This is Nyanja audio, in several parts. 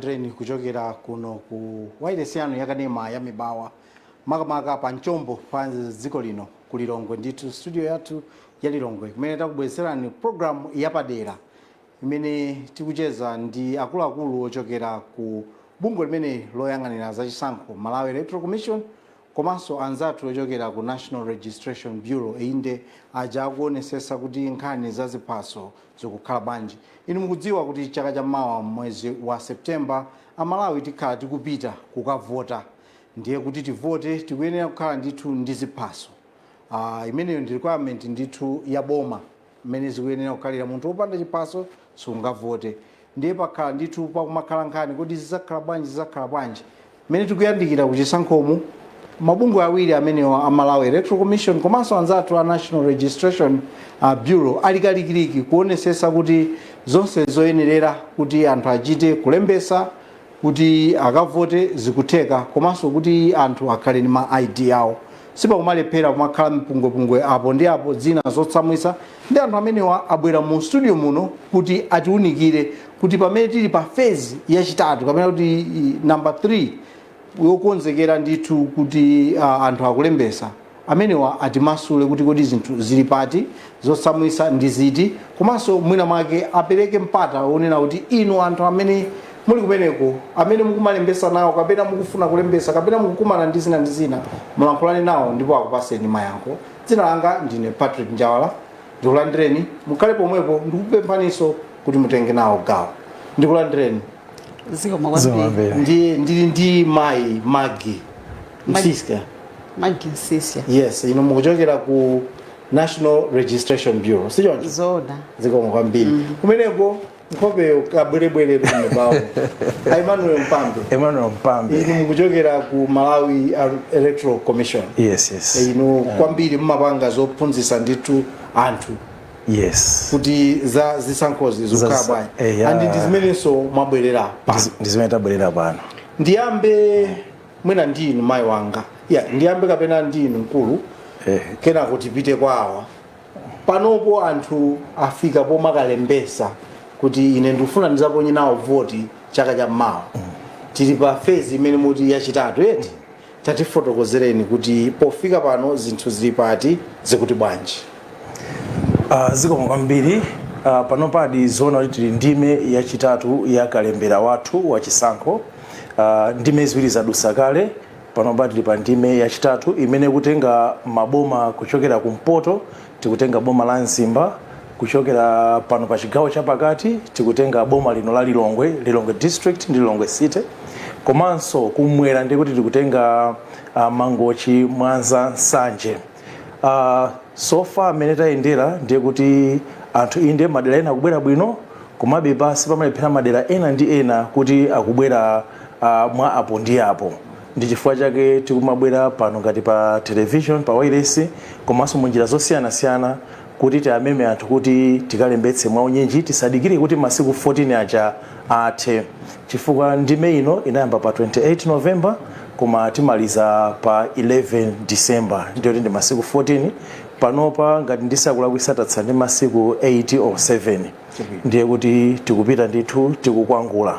Ndikulandireni kuchokera kuno ku wailesi yanu yakanema ya Mibawa, makamaka pa mchombo pa dziko lino ku Lilongwe ndithu, studio yathu ya Lilongwe, kumene takubweretserani programu yapadera imene tikucheza ndi akuluakulu ochokera ku bungwe limene loyang'anira zachisankho, Malawi Electoral Commission, komanso anzathu ochokera ku National Registration Bureau, inde, aja akuonesesa kuti nkhani za ziphaso zikukhala bwanji. Inu mukudziwa kuti chaka chammawa, mwezi wa September, Amalawi tikhala tikupita kukavota. Ndiye kuti tivote tikuyenera kukhala ndithu ndi ziphaso. Imeneyo ndi requirement ndithu ya boma mmene zikuyenera kukhalira. Munthu wopanda chiphaso sungavote. Ndiye pakhala ndithu pakumakhala nkhani kuti zidzakhala bwanji, zidzakhala bwanji mmene tikuyandikira kuchisankhomu. Mabungwe awiri amenewa, a Malawi Electoral Commission komanso anzathu a National Registration Bureau, ali kalikiliki kuonesesa kuti zonse zoyenerera kuti anthu achite kulembesa kuti akavote zikutheka, komanso kuti anthu akhale ndi ma ID awo. Sipakumalephera kumakhala mpungwepungwe apo ndi apo, zina zotsamwisa. Ndi anthu amenewa abwera mu studio muno kuti atiunikire kuti pamene tili pa phase yachitatu, kapena kuti number 3 yokonzekera ndithu kuti anthu akulembesa, amenewa atimasule kuti kodi zinthu zili pati, zotsamwisa ndi ziti, komanso mwina mwake apereke mpata wonena kuti inu anthu amene muli kumeneko, amene mukumalembesa nawo kapena mukufuna kulembesa kapena mukukumana ndi zina ndi zina, mulankhulane nawo ndipo akupaseni mayankho. Dzina langa ndine Patrick Njawala. Ndikulandireni, mukhale pomwepo. Ndikupemphaninso kuti mutenge nawo gawo. Ndikulandireni. Zikomo kwambiri. Kwambiri. Ndi ndili ndi mayi Maggie Msiska. Maggie Msisya. Yes, inu mukuchokera ku National Registration Bureau, sichoncho? Zona. Zikomo kwambiri. Kumeneko nkhopeyo kabwerebwere kumebawo, Emmanuel Mpambe. Emmanuel Mpambe. Inu mukuchokera ku Malawi Electoral Commission. Yes. Inu kwambiri mumapanga zophunzitsa ndithu anthu kuti za zisankhozi zikukhala bwanji. Yeah. And ndi zimenenso mwabwerera pano. Ndi zimene tabwerera pano. Ndiyambe mwina ndi inu mayi wanga ya, ndiyambe kapena ndi inu mkulu, kenako tipite kwa awa. Panopo anthu afika pomakalembesa kuti ine ndikufuna ndizaponye nawo voti chaka cha mmawa. Tili pa phase imene muti yachitatu eti? Tatifotokozereni kuti pofika pano zinthu zili pati, zikuti bwanji? Zikomo kwambiri. Panopadi zoona kuti tili ndime yachitatu ya kalembera wathu wa chisankho. Ndime ziwiri zadusa kale. Panopa tili pa ndime yachitatu imene kutenga maboma kuchokera kumpoto, tikutenga boma la Mzimba, kuchokera pano pa chigawo chapakati tikutenga boma lino la Lilongwe, Lilongwe District ndi Lilongwe City, komanso kumwera ndikuti tikutenga Mangochi, Mwanza, Nsanje. So far amene tayendera ndiye kuti anthu inde madera ena akubwera bwino, komabe pasi pamalephera madera ena ndi ena kuti akubwera mwa apo ndi apo. Ndi chifukwa chake tikumabwera pano ngati pa television, pa wireless, komanso munjira zosiyanasiyana kuti tiameme anthu kuti tikalembetse mwaunyinji, tisadikire kuti masiku 14 aja athe, chifukwa ndime ino inayamba pa 28 November koma timaliza pa 11 December, ndiyoti ndi masiku 14. Panopa ngati ndisakulakwisa tatsala ndi masiku 8 or 7, ndiye kuti tikupita ndithu, tikukwangula.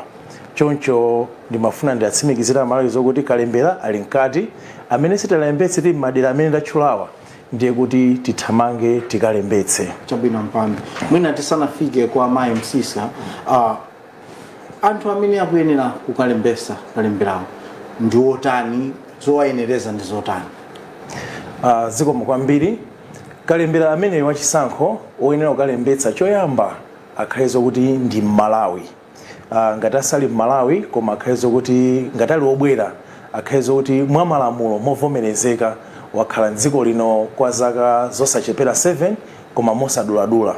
Choncho ndimafuna ndiatsimikizira Amalawi zokuti kalembera ali mkati. Amene sitalembetse, tili madera amene ndatchulawa, ndiye kuti tithamange tikalembetse. Chabwino, Mpambe. Mwina tisanafike kwa mayi Msisa, anthu amene akuyenera kukalembesa kalemberawo ndi otani? Zowayenereza ndi zotani? Zikomo kwambiri. Kalembera amene wachisankho oyenera kukalembetsa, choyamba akhale zokuti ndi Mmalawi. Ngati asali Mmalawi, koma akhale zokuti ngati ali obwera, akhale zokuti mwa malamulo movomerezeka wakhala mdziko lino kwa zaka zosachepera 7 koma mosaduladula.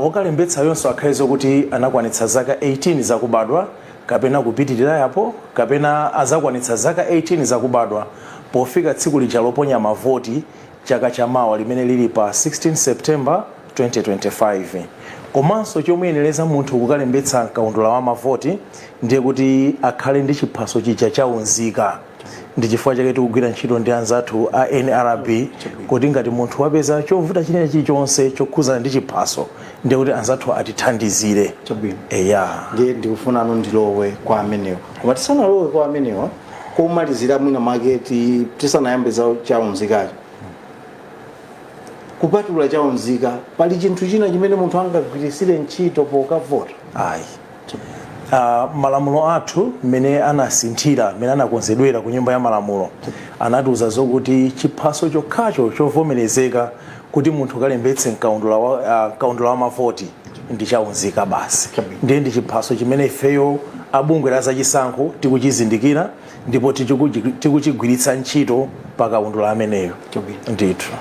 Wokalembetsa yonso akhale zokuti anakwanitsa zaka 18 zakubadwa kapena kupitirira yapo, kapena azakwanitsa zaka 18 zakubadwa pofika tsiku lija loponya mavoti chaka chamawa limene lili pa 16 September 2025. Komanso chomuyenereza munthu kukalembetsa mkaundula wa mavoti ndiye kuti akhale ndi chiphaso chija cha unzika. Ndi chifukwa chake tikugwira ntchito ndi anzathu a NRB kuti ngati munthu wapeza chovuta china chilichonse chokhuzana ndi chiphaso, ndiye kuti anzathu atithandizire. Chabwino. Eya. Ndiye ndikufunano ndilowe kwa amenewa, koma tisanalowe kwa amenewa, komalizira mwina mwake tisanayambe za chaunzikacho, kupatula chaunzika, pali chinthu china chimene munthu angagwirisire ntchito pokavota? Ayi. Malamulo athu mmene anasinthira, mmene anakonzedwera ku Nyumba ya Malamulo, anatiuza zokuti chiphaso chokhacho chovomerezeka kuti munthu kalembetse mkaundula wa mavoti ndi chaunzika basi. Ndiye ndi chiphaso chimene ifeyo abungwe la zachisankho tikuchizindikira ndipo tikuchigwiritsa ntchito pa kaundula ameneyo. Ndithu.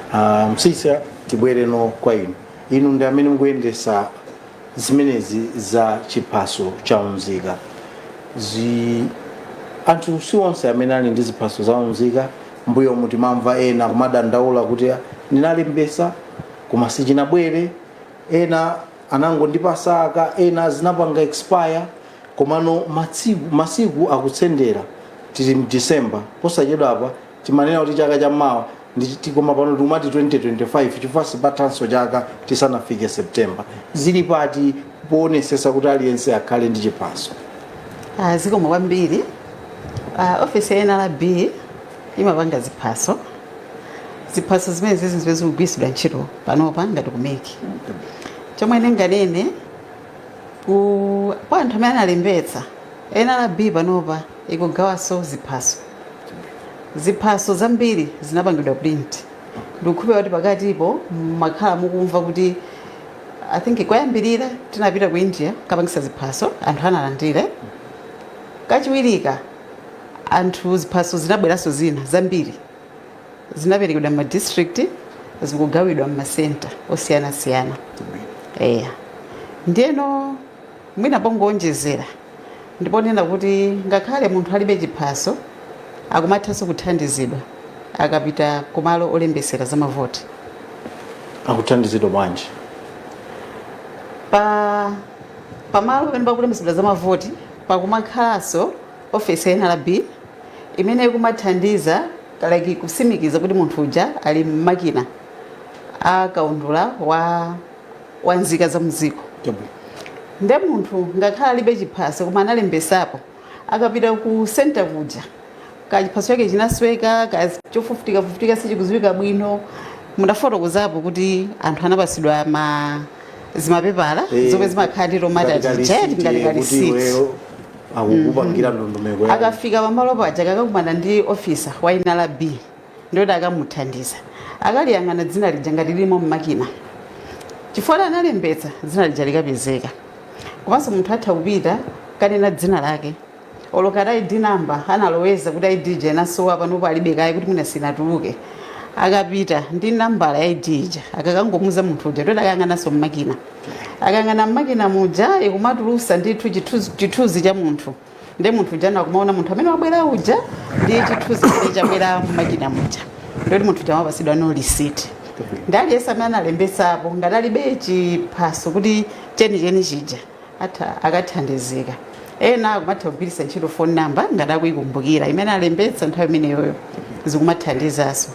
Msisya, tibwereno kwa inu. Inu ndi amene mukuyendesa zimenezi za chiphaso chaunzika. Zi anthu si onse amene ali ndi ziphaso zaunzika. Mbuyo mutimamva ena kumadandaula kuti ndinalembesa koma sichinabwere, ena anangondipasaka, ena zinapanga expire. Komano masiku akutsendera, tili mDecember posachedwa apa. Timanena kuti chaka chammawa koma pano tikumati 2025, chifukwa sipathanso chaka tisanafike September. Zili pati poonesesa kuti aliyense akhale ndi chiphaso? Zikomo kwambiri. Ofisi ya NRB imapanga ziphaso. Ziphaso zimene zizi zimene zikugwiritsidwa ntchito panopa ngati ku MEC. Chomwe ndinganene kwa anthu amene analembetsa, NRB panopa ikugawanso ziphaso. Ziphaso zambiri zinapangidwa print. Ndikukhulupirira kuti pakatipo makhala mukumva kuti, I think koyambirira tinapita ku India kapangisa ziphaso, anthu analandire. Kachiwirika anthu ziphaso zinabweranso zina zambiri, zinaperekedwa m'ma district, zikugawidwa m'masenta osiyanasiyana. Eya, ndiyeno mwina pongoonjezera ndiponena kuti ngakhale munthu alibe chiphaso, akumathanso kuthandizidwa akapita kumalo olembesera za mavoti. Akuthandizidwa bwanji? Pa pamalo pamene pakulembesedwa za mavoti pakumakhalanso ofesi ya NRB imene ikumathandiza, like kusimikiza kuti munthu uja ali mmakina akaundula wa nzika za mdziko. Nde munthu ngakhale alibe chiphaso koma analembesapo, akapita ku center kuja, kachiphaso chake chinasweka, ka chofufutika fufutika, sichikudziwika bwino. Mudafotokozapo kuti anthu anapasidwa ma zimapepala zomwe zimakhala ndi tomata tija, ngati ka kuti receipt. Iweyo akukupangira ndondomeko yako. Akafika pamalo paja kakakumana ndi officer wa NRB, ndiyoti akamuthandiza. Akaliyang'ana dzina lija ngati lilimo mmakina, chifukwa analembetsa, dzina lija likapezeka. Komanso munthu atha kupita kanena dzina lake, olo kati ID number analoweza kuti ID ija inasowa, panopo alibe kaye kuti mwina sinatuluke. Akapita ndi nambala ya ID ija, akakangomuza munthu uja, ndoti akayang'ananso mmakina. Akayang'ana mmakina muja, ikumatulusa ndithu chithunzi cha munthu. Ndi munthu uja nakumaona munthu amene wabwera uja ndi chithunzi chimene chabwera mmakina muja, ndoti munthu uja wapasidwa no receipt. Ndi aliyense amene analembesapo, ngati alibe chiphaso kuti chenicheni chija, atha akathandizika. Ena akumatha kugwiritsa ntchito phone number ngati akuyikumbukira imene alembetsa nthawi imeneyoyo, zikumathandizanso.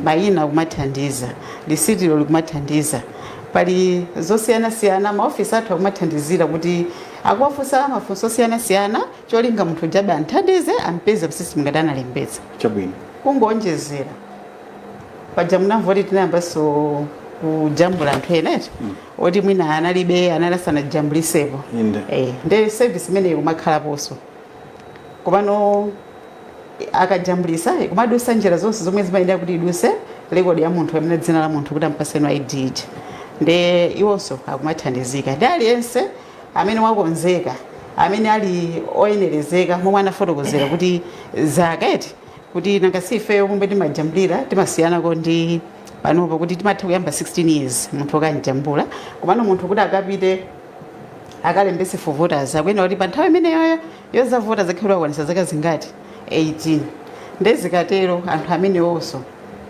Mayina akumathandiza, lisitilo likumathandiza. Pali zosiyanasiyana maofisi athu akumathandizira kuti akuwafunsa mafunso osiyanasiyana, cholinga munthu ujabe anthandize ampeze m'system ngati analembetsa. Kungonjezera paja munamva kuti tinayambanso kujambula anthu ena eti oti mwina analibe, anali asanajambulisepo. Nde service imeneyi kumakhalaponso. Komano akajambulisa, ikumadusa njira zonse zomwe zimayenera kuti iduse record ya munthu amene dzina la munthu kuti ampaseno ID ija. Nde iwonso akumathandizika. Ndi aliyense amene wakonzeka, amene ali oyenerezeka momwe anafotokozera kuti zaka eti, kuti nanga si ifeyo momwe timajambulira timasiyanako ndi panopo, kuti timatha kuyamba 16 years munthu akanjambula. Komano munthu kuti akapite akalembese for voters, akuyenera kuti pa nthawi imeneyoyo yozavota zakhala akwanisa zaka zingati? 18. Nde zikatero anthu amenewonso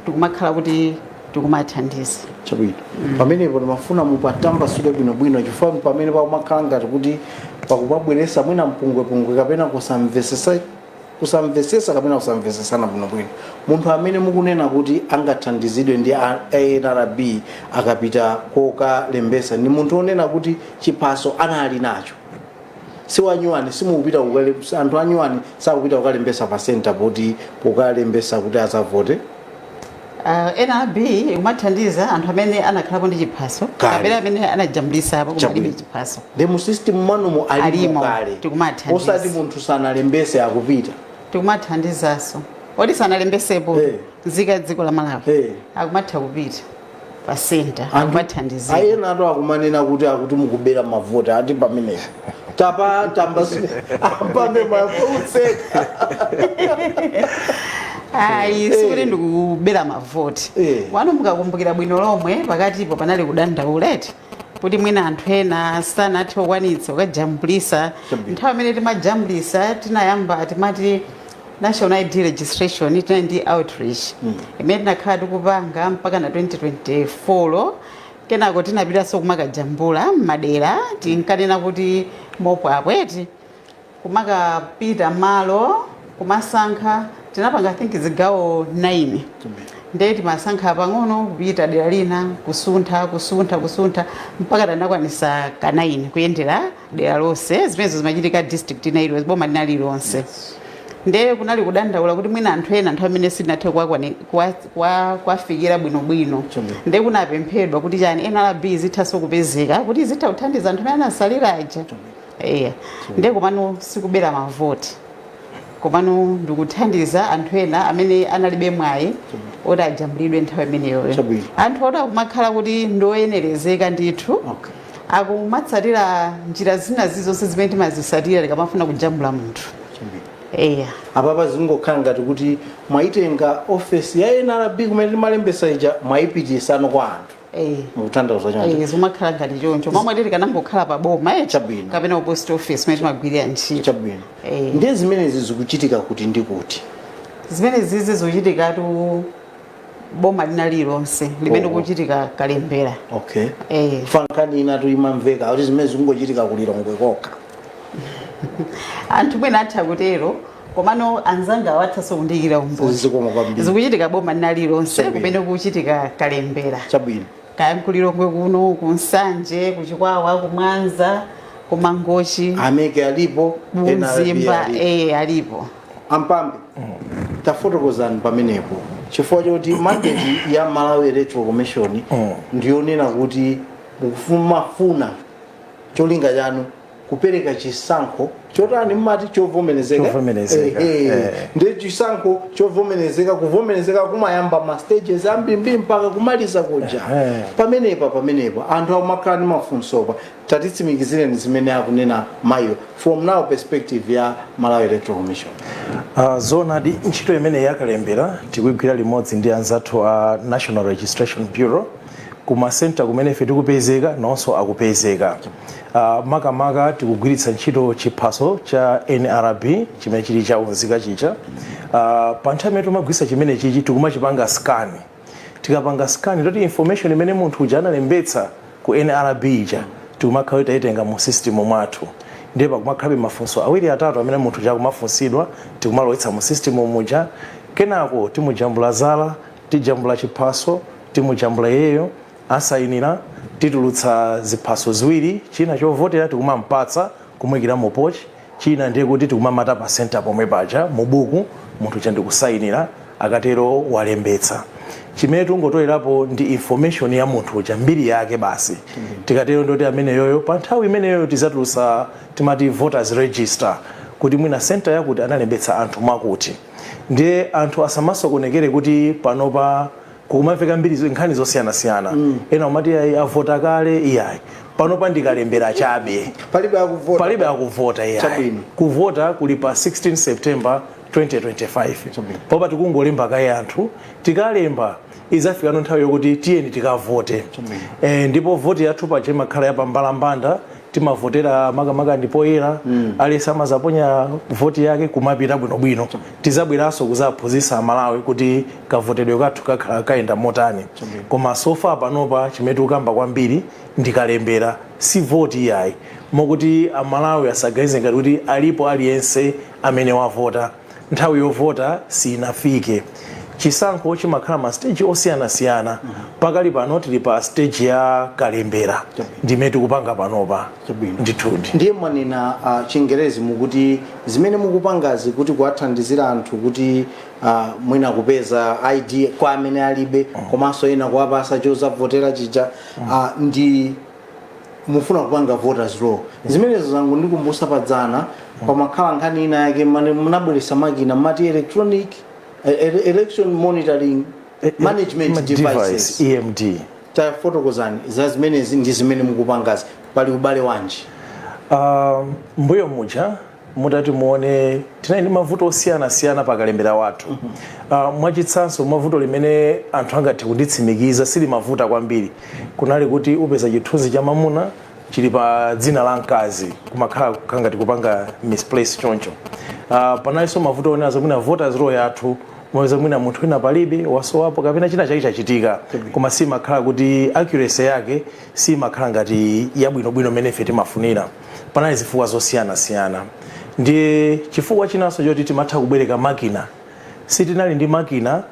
tikumakhala kuti Tikumathandiza. Chabwino, pamenepo timafuna mupatambasule bwinobwino, chifukwa pamene pakumakhala ngati kuti pakupabweresa mwina mpungwepungwe kapena kusamvesesa, kusamvesesa kapena kusamvesesana bwinobwino. Munthu amene mukunena kuti angathandizidwe ndi a NRB akapita kokalembesa ndi munthu onena kuti chiphaso anali nacho, si wanyuwani. Simukupita anthu anyuwani sakupita kukalembesa pa center poti pokalembesa kuti azavote. NRB ikumathandiza anthu amene anakhalapo ndi chiphaso Kale. kapena amene anajambulisapo koma Chabwino. alibe chiphaso. Ndi mu system mwanumo alimo? Alimo, Kale. tikumathandiza. Osati munthu sanalembese akupita? Tikumathandizanso oti sanalembesepo. Nzika ya dziko la Malawi akumatha kupita pa center, akumathandizira. Ayena ato akumanena kuti akuti mukubera mavoti, ati pamenepo tapa tambasule apambe mauseka. Ayi, sikuti ndikubera mavoti. Wanu mukakumbukira bwino lomwe, pakatipo panali kudandaula eti kuti mwina anthu ena sanathe kukwanitsa kukajambulisa. Nthawi imene timajambulisa, tinayamba timati national ID registration, tinali ndi outreach imene tinakhala tikupanga mpaka na 2024. Kenako tinapitanso kumakajambula m'madera, tinkanena kuti mop up eti, kumakapita malo kumasankha. Tinapanga, I think, zigawo 9, ndiye timasankha pang'ono kupita dera lina, kusuntha, kusuntha, kusuntha, mpaka tanakwanisa ka 9 kuyendera dera lonse. Zimenezo zimachitika district ina iliyonse, boma lina lililonse. Ndiye kunali kudandaula kuti mwina anthu ena nthawi imene sitinathe kuwafikira bwinobwino. Ndiye kunapemphedwa kuti chani, NRB zithanso kupezeka kuti zitha kuthandiza anthu amene anasalira aja. Eya, ndiye komano sikubera mavoti, komano ndikuthandiza anthu ena amene analibe mwayi oti ajambulidwe nthawi imeneyoyo. Anthu oti akumakhala kuti ndoyenerezeka ndithu, akumatsatira njira zina zizonse zimene timazisatira tikamafuna kujambula munthu. Eya. Apapa zingokhala ngati kuti mwayitenga ofesi ya NRB kumene timalembesa ija, mwayipitisano kwa anthu. Mukutanthauza choncho? Eh, zimakhala ngati choncho, momwe tili kanangokhala pa boma eti kapena ku post office kumene timagwirira ntchito. Ndiye zimenezi zikuchitika kuti ndi kuti? Zimene zizi zikuchitikatu boma lina lililonse limene kuchitika kalembera. Fankhani ina imamveka kuti zimene zikungochitika kulilongwe kokha. Anthu mwina atha kutero, komano anzanga awathanso kundiyikira umboni. Zikomo kwambiri. Zikuchitika boma lina lililonse kumene kuchitika kalembera. Kaya nkulilongwe kuno, kuNsanje, kuChikwawa, kuMwanza, kuMangochi. A MEC alipo, NRB Mzimba. alipo. Eh, alipo. Ampambe, tafotokozani pamenepo, chifukwa choti mandate ya Malawi Electoral Commission ndiyonena kuti mukufuna cholinga chanu kupereka chisankho chotani, mmati chovomerezeka. Chovomerezeka. Ndi chisankho chovomerezeka, kuvomerezeka kumayamba ma stages ambirimbiri mpaka kumaliza kuja. Pamenepa anthu akumakhala ndi mafunsopa. Tatitsimikizireni zimene akunena mayo from now perspective ya Malawi Electoral Commission. Zoonadi, ntchito imene yakalembera tikuigwira limodzi ndi anzathu a National Registration Bureau. Kuma center kumene ife tikupezeka, nonso akupezeka. Makamaka tikugwiritsa ntchito chiphaso cha NRB chimene chili cha unzika chicha. Pa nthawi imene timagwiritsa chimene chichi, tikumachipanga scan. Tikapanga scan, toti information imene munthu uja analembetsa ku NRB ija tikumakhala tayitenga mu system mwathu. Ndiye pakumakhalabe mafunso awiri atatu amene munthu uja akumafunsidwa, tikumalowetsa mu system muja. Kenako timujambula zala, tijambula chiphaso, timujambula iyeyo, asayinira, titulutsa ziphaso ziwiri, china chovotera tikumampatsa kumuyikira mu pochi, china ndiye kuti tikumamata pa center pomwe paja mu buku, munthu uja ndikusayinira. Akatero walembetsa. Chimene tungotolerapo ndi information ya munthu uja, mbiri yake basi. Tikatero ndoti ameneyoyo pa nthawi imeneyoyo tizatulutsa timati voters register, kuti mwina center yakuti analembetsa anthu mwakuti. Ndiye anthu asamasokonekere kuti panopa kukumamveka mbiri nkhani zosiyanasiyana. Ena umati ayi, avota kale. Iyayi, panopa ndikalembera chabe. Palibe akuvota. Palibe akuvota, iyayi. Kuvota kuli pa 16 September 2025. Popa tikungolemba kaye anthu. Tikalemba, izafikano nthawi yokuti tiyeni tikavote. Ndipo voti yathu paja imakhala yapambalambanda. Timavotera makamaka ndi poyera. Aliyense amazaponya voti yake kumapita bwinobwino. Tizabweranso kuzaphunzitsa Amalawi kuti kavotedwe kathu kakhala kayenda motani. Koma so far panopa chimene tikukamba kwambiri ndikalembera, si voti iyayi, mokuti Amalawi asaganize ngati kuti alipo aliyense amene wavota. Nthawi yovota sinafike. Chisankho chimakhala ma stage osiyanasiyana. Pakali pano tili pa stage ya kalembera, ndimene tikupanga panopa. Ndithudi. Ndiye mwanena Chingerezi mukuti zimene mukupangazi kuti kuwathandizira anthu kuti mwina kupeza ID kwa amene alibe, komanso ena kuwapasa chozavotera chija, ndi mufuna kupanga voters roll. Zimenezo zangu ndikumbusa padzana pamakhala nkhani ina yake munabweresa makina mati electronic election monitoring management devices. EMD. Tafotokozani za zimenezi ndi zimene mukupangazi, pali ubale wanji? Mbuyo muja mutati muone, tinali ndi mavuto osiyanasiyana pakalembera wathu. Mwachitsanzo, mavuto limene anthu angathe kunditsimikiza silimavuta kwambiri, kunali kuti upeza chithunzi cha mamuna chili pa dzina la mkazi, kumakhala kangati kupanga misplace choncho. Panalinso mavuto onena zomwina voters roll yathu mweza mwina munthu wina palibe, wasowapo kapena china chake chachitika, koma simakhala kuti accuracy yake simakhala ngati yabwinobwino mmene ife timafunira. Panali zifukwa zosiyanasiyana. Ndiye chifukwa chinanso choti timatha kubwereka makina, sitinali ndi makina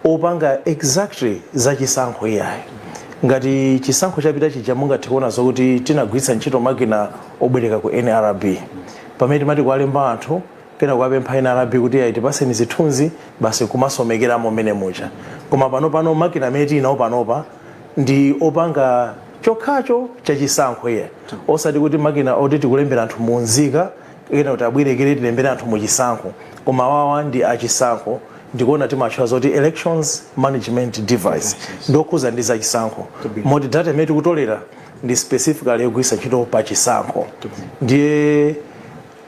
opanga exactly za chisankho iyayi. Ngati chisankho chapita chija, mungathe kuona zokuti tinagwiritsa ntchito makina obwereka ku NRB pamene timati kuwalemba anthu, kena kuwapempha NRB kuti ayi, tipaseni zithunzi basi, kumasomekeramo mmene muja. Koma pano makina amene tili nawo panopa ndi opanga chokhacho chachisankho iye, osati kuti makina oti tikulembera anthu munzika, kena kuti abwerekere tilembere anthu muchisankho, koma wawa ndi achisankho. Ndikuona timatchula zoti elections management device, ndokhuza ndi zachisankho, moti data imene tikutolera ndi specifically yogwiritsa ntchito pa chisankho. Ndiye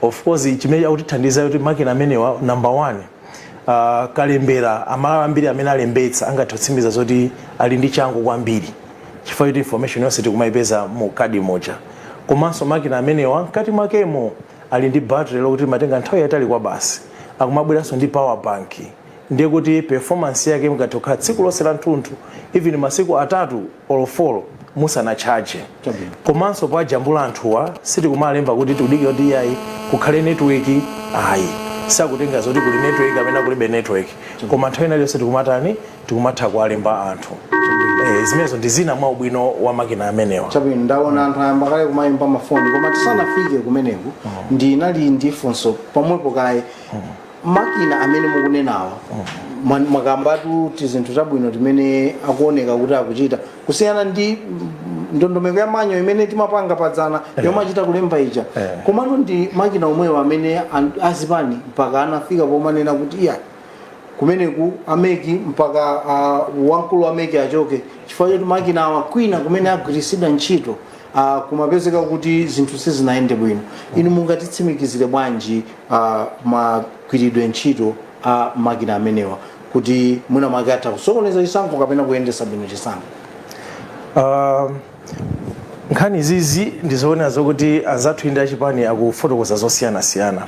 of course chimene akutithandiza kuti makina amenewa, number one, kalembera Amalawi ambiri amene alembetsa angathe kutsimikiza zoti ali ndi changu kwambiri, chifukwa choti information yonse tikumayipeza mu kadi moja. Komanso makina amenewa mkati mwakemo ali ndi battery lokuti matenga nthawi yayitali kwa basi, akumabweranso ndi power bank. Ndiye kuti performance yake mungathe kukhala tsiku lonse la mthunthu, even masiku 3 or 4 musanachaje. Komanso pajambula anthuwa sitikumalemba kuti tikudikira kuti iyayi kukhale network, ayi, sakutenga zoti kuli network amene kulibe network, koma nthawi iliyonse tikumatani, tikumatha kuwalemba anthu. Zimenezo ndi zina mwa ubwino wa makina amenewa. Chabwino, ndaona anthu ayamba kale kumayimba mafoni, koma tisanafike kumeneku ndinali ndi funso pamwepo kaye. Makina amene mukunenawa, mwakambatu tizinthu tabwino timene akuoneka kuti akuchita kusiyana ndi ndondomeko ya manual imene timapanga padzana yomachita kulemba ija. Komano ndi makina omwewo amene azipani mpaka anafika pomanena kuti iya, kumeneku a MEC mpaka wamkulu wa MEC achoke chifukwa choti makina awa kwina kumene agwiritsidwa ntchito kumapezeka kuti zinthu sizinayende bwino. Inu mungatitsimikizire bwanji magwiridwe ntchito a makina amenewa kuti mwina mwake atha kusokoneza chisankho kapena kuyendesa bwino chisankho? Nkhani zizi ndizoonera zokuti anzathu inde achipani akufotokoza zosiyanasiyana,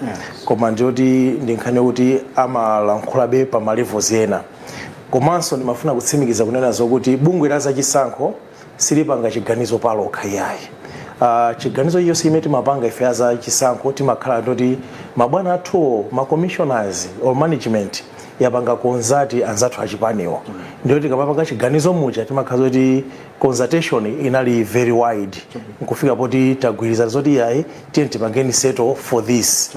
koma ndiyoti ndi nkhani yokuti amalankhulabe pa ma levels ena. Komanso ndimafuna kutsimikiza kunena zokuti bungwe la zachisankho silipanga chiganizo palokha iyayi. Chiganizo chilichonse chimene timapanga ife azachisankho timakhala ndoti mabwana athuwo, ma commissioners or management, yapanga consult anzathu achipaniwo. Ndiyo tikamapanga chiganizo muja timakhala zoti consultation inali very wide, nkufika poti tagwirizana zoti iyayi, tiye tipangeni settle for this.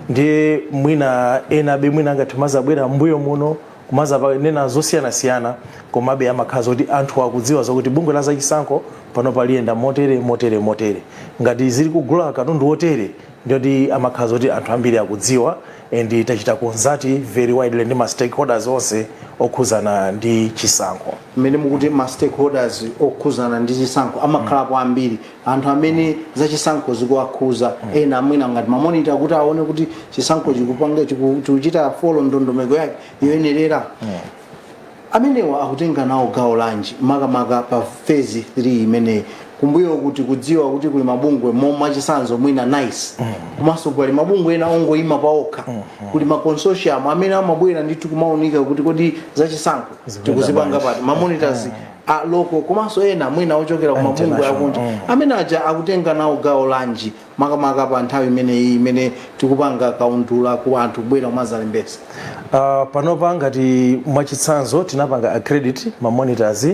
Ndiye mwina ena be mwina angathe mazabwera mbuyo muno kumaza nena zosiyanasiyana, komabe amakhala zoti anthu akudziwa zokuti bungwe la zachisankho pano paliyenda motere, motere, motere, ngati zili kugula katundu wotere, ndiyoti amakhala zoti anthu ambiri akudziwa and tachita consult very widely ndi ma stakeholders onse okhuzana ndi chisankho. Mmene mukuti ma stakeholders okhuzana ndi chisankho amakhalapo ambiri, anthu amene zachisankho zikuwakhuza, ena amwina ngati ma monitor kuti aone kuti chisankho chikupanga chikuchita follow ndondomeko yake yoyenerera, amenewa akutenga nawo gawo lanji makamaka pa phase 3 imene Kumbuyo kuti kudziwa kuti kuli mabungwe, mwachitsanzo mwina NICE, komanso kuli mabungwe ena ongoyima paokha, kuli ma consortium amene amabwera ndithu kumaunika kuti kodi zachisankho tikuzipanga pati, ma monitors a local komanso ena mwina ochokera ku mabungwe International, akunja amene aja akutenga nawo gawo lanji, makamaka pa nthawi imeneyi imene tikupanga kaundula ku anthu kubwera kumazalembesa? Panopa ngati mwachitsanzo tinapanga accredit ma monitors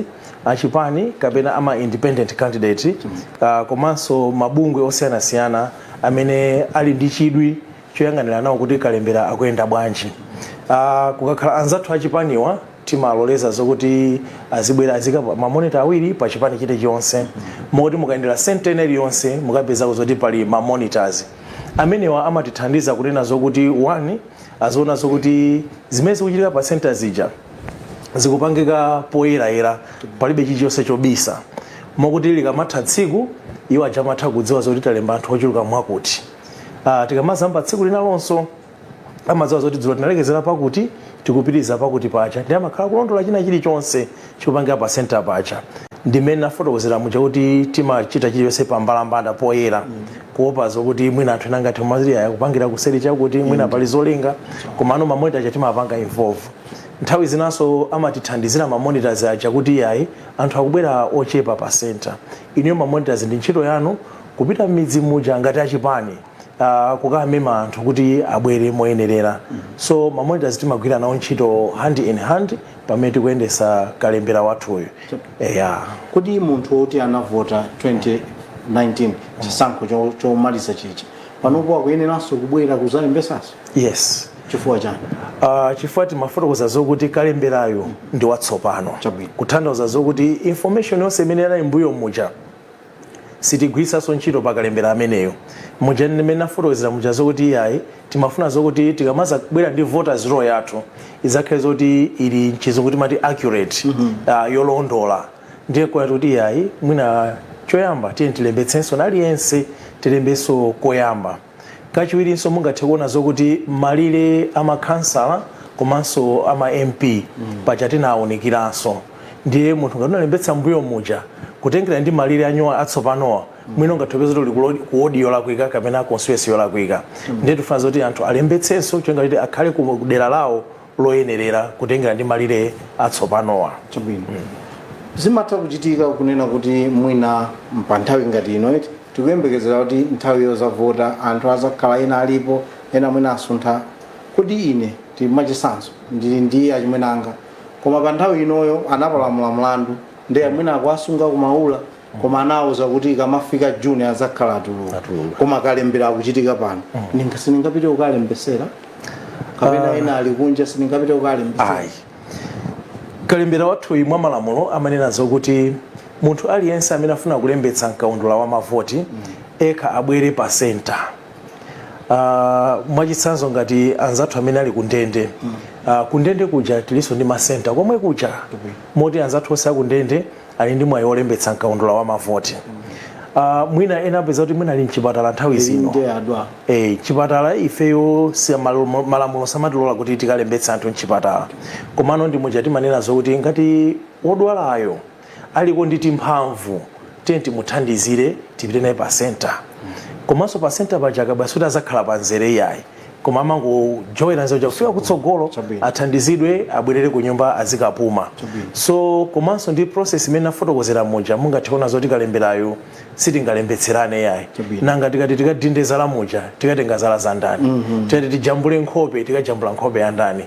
achipani kapena ama independent candidate, komanso mabungwe osiyanasiyana amene ali ndi chidwi choyang'anira nawo kuti kalembera akuyenda bwanji. Kukakhala anzathu achipaniwa, timaloleza zokuti azibwera, azika ma monitor awiri pa chipani chilichonse, moti mukayendera center iliyonse mukapezako zoti pali ma monitors amenewa. Amatithandiza kunena zokuti, one, aziona zokuti zimene zikuchitika pa center zija zikupangika poyerayera, palibe chilichonse chobisa, mokuti likamatha tsiku iwo aja amatha kudziwa zoti talemba anthu ochuluka mwakuti. Tikamazamba tsiku linalonso amadziwa zoti dzulo tinalekezera pakuti, tikupitiriza pakuti pacha, ndi amakhala kulondola china chilichonse chikupangika pa center pacha. Ndimene nafotokozera muja kuti timachita chilichonse pambalambanda, poyera, kuopa zokuti mwina anthu ena ngati umazili kupangira kuseri chakuti mwina pali zolinga. Komano ma monitor aja timapanga involve. Nthawi zinanso amatithandizira ma monitors aja kuti, yayi, anthu akubwera ochepa pa center iniyo, ma monitors ndi ntchito yanu kupita m'midzi muja ngati achipani, kukamema anthu kuti abwere moyenerera. So ma monitors timagwira nawo ntchito hand in hand pamene tikuyendesa kalembera wathuyu, eya. Kuti munthu woti anavota 2019, chisankho chomaliza chichi, panopo akuyeneranso kubwera kuzalembesanso? Yes. Chifukwa chani? Chifukwa timafotokoza zokuti kalemberayo ndi watsopano. Kutanthauza zokuti information yonse imene inali mbuyo muja sitigwiritsanso ntchito pakalembera ameneyo. Muja mmene nafotokozera muja zokuti iyayi, timafuna zokuti tikamaza kubwera ndi voters roll yathu izakhale zoti ili mchizungu timati accurate, yolondola. Ndiye kwa kuti iyayi, mwina choyamba tiye tilembetsenso naliyense, tilembenso koyamba. Kachiwirinso mungathe kuona zokuti malire amakhansala komanso ama MP paja tinawunikiranso. Ndiye munthu ngati unalembetsa mbuyo muja, kutengera ndi malire anyowa atsopanowa, mwina ungathe kupeza kuti uli ku wodi yolakwika kapena constituency yolakwika. Ndiye tifuna zoti anthu alembetsenso cholinga kuti akhale ku dera lawo loyenerera kutengera ndi malire atsopanowa. Chabwino. Zimatha kuchitika kunena kuti mwina pa nthawi ngati ino iti tikuyembekezera kuti nthawi yozavota anthu azakhala ena alipo, ena mwina asuntha. Kuti ine tili mwachitsanzo ndili ndi achimwene anga, koma pa nthawi inoyo anapalamula mlandu, ndiye mwina akuasunga kumaula, koma anawuza kuti ikamafika Juni azakhala atuluka. Atuluka. Koma kalembera akuchitika pano, sindingapite kukalembesera? Kapena ena ali kunja, sindingapite kukalembesera? Ayi, kalembera wathuyi mwa malamulo amanena zokuti munthu aliyense amene afuna kulembetsa mkaundula wa mavoti ekha abwere pa center. Mwachitsanzo ngati anzathu amene ali kundende, kundende kuja tilinso ndi ma center komwe kuja, moti anzathu onse akundende ali ndi mwayi wolembetsa mkaundula wa mavoti. Mwina ena apeza kuti mwina ali mchipatala nthawi zino. Ndiye adwala. Chipatala ifeyo si malamulo samatilola kuti tikalembetsa anthu mchipatala. Komano ndi muja timanena zokuti ngati wodwalayo aliko ndi timphamvu, tiye timuthandizire, tipite naye pa center. Komanso pa center paja akabwera kuti azakhala pa nzere, iyayi, koma amangojoyera nzere kufika kutsogolo, athandizidwe, abwerere ku nyumba azikapuma. So komanso ndi process imene nafotokozera muja, mungathe kuona zoti kalemberayo sitingalembetserane, yayi. Nanga tikati tikadinde zala muja, tikatenga zala za ndani? Tikati tijambule nkhope, tikajambula nkhope ya ndani?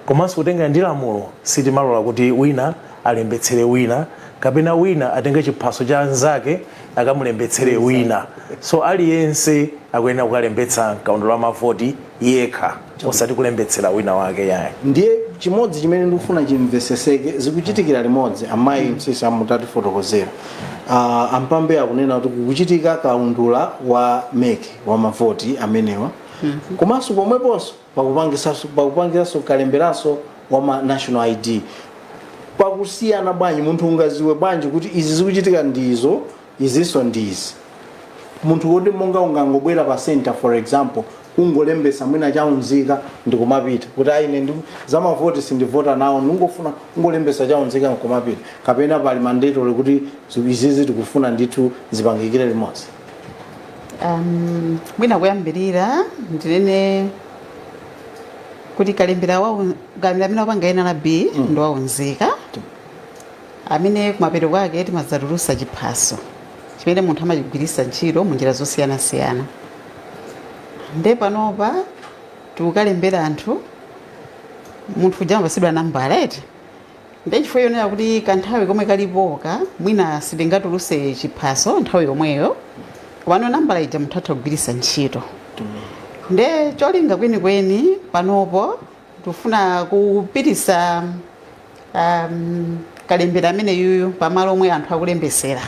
Komanso kutenga ndi lamulo sitimalola kuti wina alembetsere wina, kapena wina atenge chiphaso cha anzake akamulembetsere wina. So aliyense akuyenera kukalembetsa mkaundula wa mavoti yekha, osati kulembetsera wina wake, yayi. Ndiye chimodzi chimene ndikufuna chimveseseke, zikuchitikira limodzi, amayi Msisi amutatifotokozera, ampambe akunena kuti kukuchitika kaundula wa MEC wa mavoti amenewa, komanso pomweponso pakupangisanso kalemberanso wa ma national ID. Pakusiyana bwanji? Munthu ungaziwe bwanji kuti izi zikuchitika ndizo, izinso ndizi? Munthu woti monga ungangobwera pa center, for example, Kungolembesa mwina chaunzika ndikumapita kuti aine ndi zamavoti sindivota nawo, ndingofuna kungolembesa chaunzika nkumapita, kapena pali mandatory kuti izizi tikufuna ndithu zipangikire limodzi? Mwina kuyambirira ndinene kuti kalembera kalembera amene wapanga NRB ndi waunzika amene kumapeto kwake timadzatulusa chiphaso chimene munthu amachigwiritsa ntchito mu njira zosiyanasiyana. Nde panopa tikukalembera anthu, munthu uja amapasidwa nambala, eti? Nde chifukwa yonena kuti kanthawi komwe kalipoka mwina sitingatuluse chiphaso nthawi yomweyo, komano nambala ija munthu atha kugwiritsa ntchito. Nde cholinga kwenikweni panopo tikufuna kupitisa kalembera amene yuyu pamalo omwe anthu akulembesera,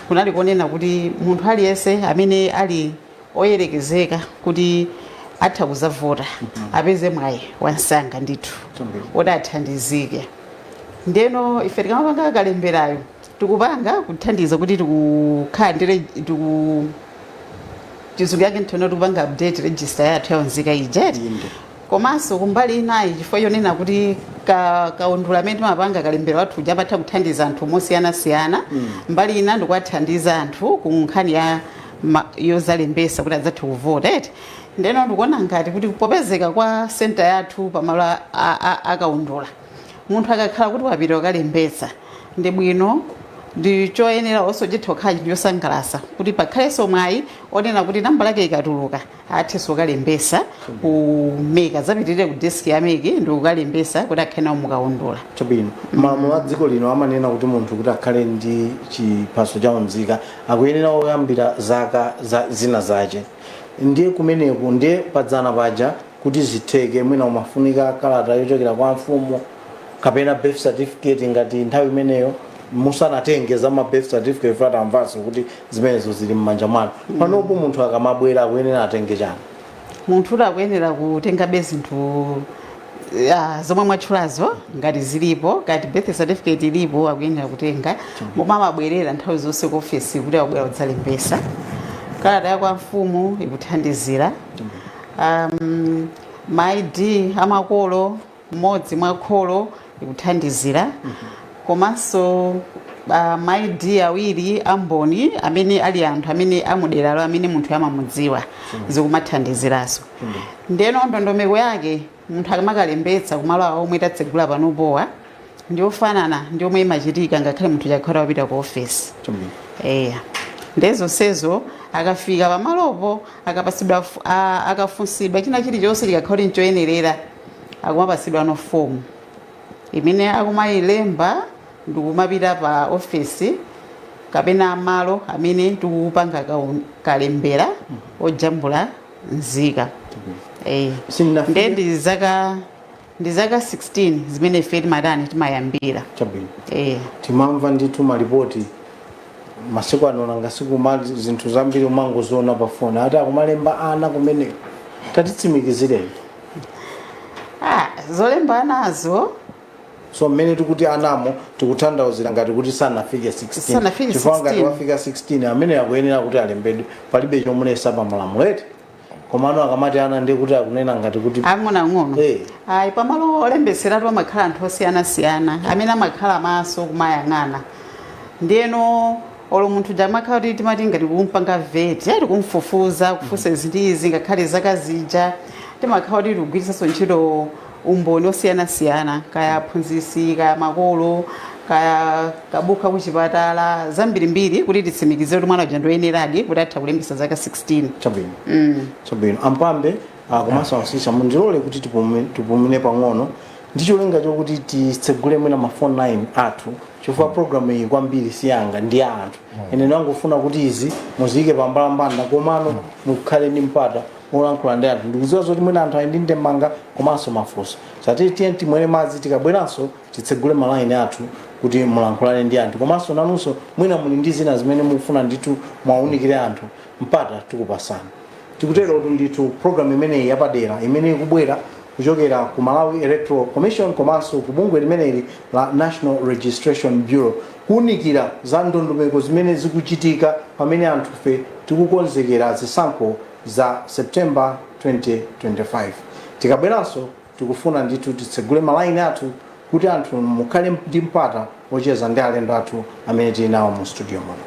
kunali konena kuti munthu aliyense amene ali oyerekezeka kuti atha kuzavota apeze mwayi wansanga ndithu oti athandizike. Ndeno ife tikamapanga kalemberayo, tikupanga kuthandiza kuti tikukhala ndi tiku chizungu yake nthona tikupanga update register yathu yaunzika ija, eti? Inde. Komanso kumbali inayi, chifukwa chonena kuti kaundula amene timapanga kalembera wathu uja amatha kuthandiza anthu mosiyanasiyana, mbali ina ndikuwathandiza anthu ku nkhani ya yozalembesa kuti adzathe kuvota, eti? Ndeno ndikuona ngati kuti popezeka kwa center yathu pamalo akaundula, munthu akakhala kuti wapita wakalembetsa, ndi bwino, ndi choyenera, also chitha kukhala chinthu chosangalatsa kuti pakhalenso mwayi onena kuti namba lake ikatuluka athenso kukalembesa ku MEC, zapitirire ku desk ya MEC ndi kukalembesa kuti akhale nawo mukaundula. Chabwino. Malamulo a dziko lino amanena kuti munthu kuti akhale ndi chiphaso cha unzika akuyenera kuyambira zaka za zina zache. Ndiye kumeneku, ndiye padzana paja kuti zitheke mwina umafunika kalata yochokera kwa mfumu kapena birth certificate. Ngati nthawi imeneyo musanatenge za ma birth certificate, fatamvanso kuti zimenezo zili m'manja mwanu, panopo munthu akamabwera akuyenera atenge chani? Munthu uti akuyenera kutengabe zinthu zomwe mwatchulazo ngati zilipo. Ngati birth certificate ilipo, akuyenera kutenga, momwe amabwerera nthawi zonse ku ofesi kuti akubwera kudzalembesa. Kalata ya kwa mfumu ikuthandizira, ma ID amakolo, mmodzi mwa kholo ikuthandizira, komanso ma ID awiri amboni amene ali anthu amene amuderalo amene munthu amamudziwa zikumathandiziranso. Ndeno ndondomeko yake munthu akamakalembetsa kumalo awo omwe tatsegula panopowa ndiofanana ndi omwe imachitika ngakhale munthu chakhala wapita ku ofesi. Eya, ndezonsezo akafika pamalopo, akapasidwa akafunsidwa china chilichonse, chikakhala kuti nchoyenerera, akumapasidwa no fomu imene akumayilemba ndikumapita pa ofesi kapena malo amene tikupanga kalembera ojambula nzika. Nde ndi zaka 16 zimene ife timatani, timayambira. Chabwino. Timamva ndithu malipoti masiku ano, nanga siku zinthu zambiri umangoziona pa foni, ati akumalemba ana kumeneko. Tatitsimikizireni. Ah, zolemba anazo. So mmene tikuti anamo, tikutanthauzira ngati kuti sanafike 16? Sanafike. Chifukwa ngati 16. wafika 16, amene akuyenera kuti alembedwe, palibe chomulesa pa malamulo, eti? Komano akamati ana, ndiye kuti akunena ngati kuti ang'onoang'ono. Eh. Ayi, pamalo olembeseratu amakhala anthu osiyanasiyana amene amakhala maso kumayang'ana. Ndiyeno olo munthu jamakhala kuti timati ngati kumpanga vet, ati kumfufuza, kufunsa izi ndi izi, ngakhale zaka zija timakhala kuti tikugwiritsanso ntchito umboni osiyanasiyana, kaya aphunzitsi, kaya makolo, kaya kabuka kuchipatala, zambirimbiri, kuti titsimikizire kuti mwana uja ndoyeneradi kuti atha kulembesa zaka 16. Chabwino. Chabwino, ampambe komanso ansisa, mundilole kuti tipumine pang'ono ndi cholinga chokuti titsegule mwina ma phone line athu, chifukwa program iyi kwambiri siyanga, ndi ya anthu. Ine ndangofuna kuti izi muziyike pambalambanda, komano mukhale ndi mpata olankhula ndi anthu. Ndikudziwa zoti mwina anthu ali ndi ndemanga komanso mafunso. Sati tiye timwere madzi, tikabweranso titsegule malaini athu kuti mulankhulane ndi anthu, komanso nanunso mwina muli ndi zina zimene mukufuna ndithu mwaunikire anthu, mpata tikupasani. Tikutero kuti ndithu program imeneyi yapadera imene ikubwera kuchokera ku Malawi Electoral Commission komanso ku bungwe limeneli la National Registration Bureau, kuwunikira za ndondomeko zimene zikuchitika pamene anthufe tikukonzekera zisankho za September 2025. Tikabweranso tikufuna ndithu titsegule malaini athu kuti anthu mukhale ndi mpata wocheza ndi alendo athu amene tili nawo mu studio muno.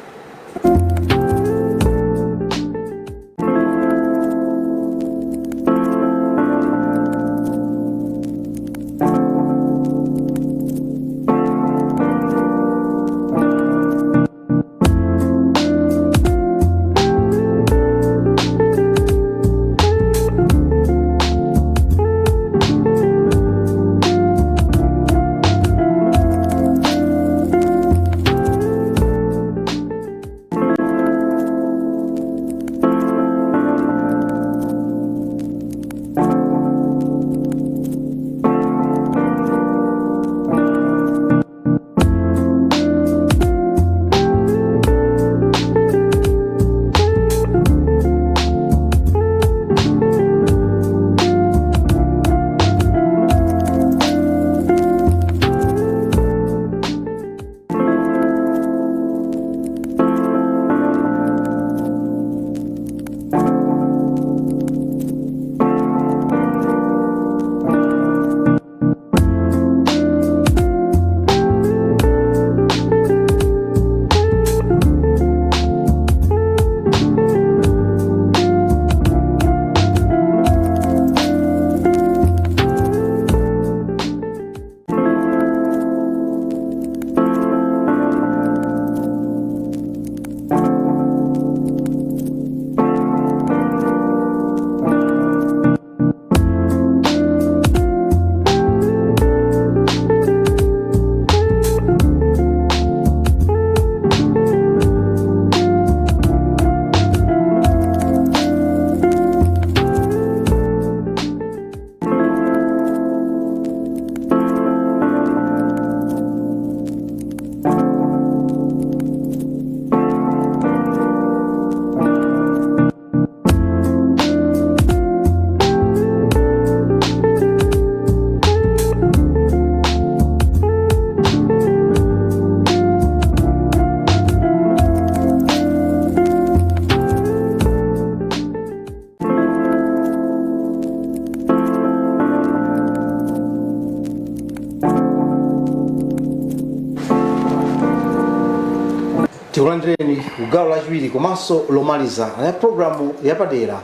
Tikulandireni kugawo lachiwiri komanso lomaliza la programu yapadera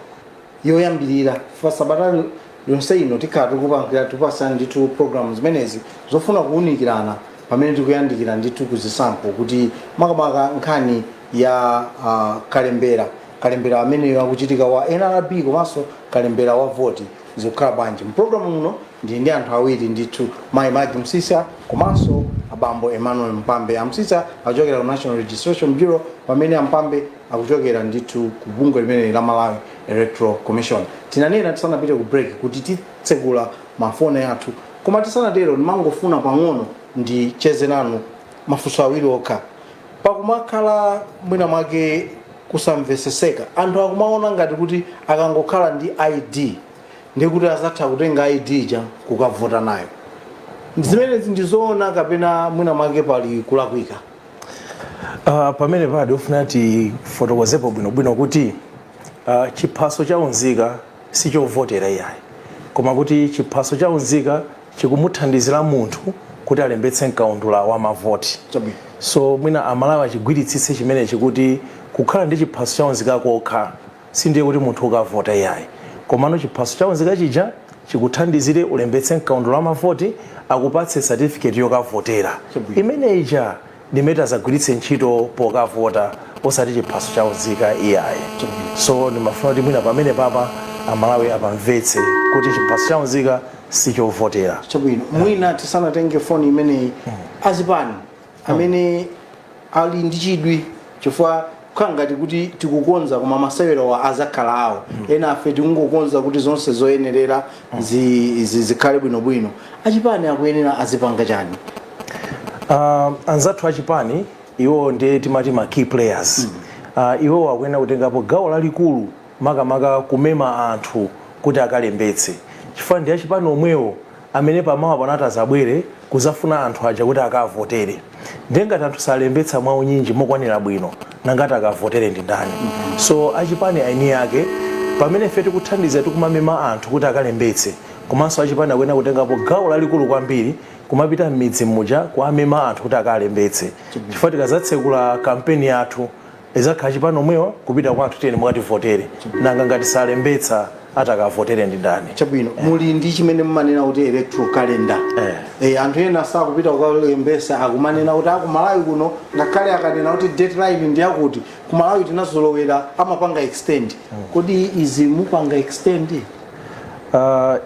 yoyambirira fa sabata yonse ino. Tikhala tikupangira tipasani ndithu programu zimenezi zofuna kuwunikirana pamene tikuyandikira ndithu kuzisankho, kuti makamaka nkhani ya kalembera, kalembera ameneyo akuchitika wa NRB komanso kalembera wa voti zikukhala bwanji. Mpulogalamu muno ndili ndi anthu awiri ndithu, mayi Magi Msisa komanso abambo Emmanuel Mpambe. Amsisa akuchokera ku National Registration Bureau, pamene Ampambe akuchokera ndithu ku bungwe limene la Malawi Electoral Commission. Tinanena tisanapite ku break kuti titsegula mafoni athu, koma tisanatero ndimangofuna pang'ono ndicheze nanu mafunso awiri okha. Pakumakhala mwina mwake kusamveseseka, anthu akumaona ngati kuti akangokhala ndi ID ndikuti azatha kutenga ID ija kukavota nayo. Zimenezi ndizoona kapena mwina mwake pali kulakwika? Pamene padi ufuna tifotokozepo bwinobwino kuti chiphaso cha unzika sichovotera iyayi, koma kuti chiphaso cha unzika chikumuthandizira munthu kuti alembetse mkaundula wa mavoti. So mwina Amalawi achigwiritsitse chimenechi kuti kukhala ndi chiphaso cha unzika kokha sindiye kuti munthu ukavota iyayi, komano chiphaso cha unzika chija chikuthandizire ulembetse mkaundula wa mavoti, akupatse certificate yokavotera. Imene ija ndimene azagwiritse ntchito pokavota, osati chiphaso cha unzika iyayi. So ndimafuna kuti mwina pamene papa Amalawi apamvetse kuti chiphaso cha unzika sichovotera. Chabwino. Mwina tisanatenge foni imeneyi, azipani amene ali ndi chidwi, chifukwa kukhala ngati kuti tikukonza koma masewerowa azakhala awo, ena afe tikungokonza kuti zonse zoyenerera zikhale bwinobwino, achipani akuyenera azipanga chani? Anzathu achipani iwo ndiye timati ma key players. Iwo akuyenera kutengapo gawo lalikulu, makamaka kumema anthu kuti akalembetse, chifukwa ndi achipani omwewo amene pamawa panati azabwere kuzafuna anthu aja kuti akavotere. Ndiye ngati anthu salembetsa mwaunyinji mokwanira bwino, nangati akavotere ndi ndani? So achipani aini ake Pamene ife tikuthandiza, tikumamema anthu kuti akalembetse, komanso achipani akuyenera kutengapo gawo lalikulu kwambiri kumapita m'midzi muja kuamema anthu kuti akalembetse, chifukwa tikazatsekula kampeni yathu izakhala chipani omwewa kupita kwa anthu, "Tiyeni mukativotere." Nanga ngati salembetsa, atakavotere ndi ndani? Chabwino, muli ndi chimene mumanena kuti electoral calendar. Anthu ena sakupita kukalembesa, akumanena kuti akumalawi kuno, ngakhale akanena kuti deadline ndi yakuti, kumalawi tinazolowera amapanga extend. Kodi izi mupanga extend?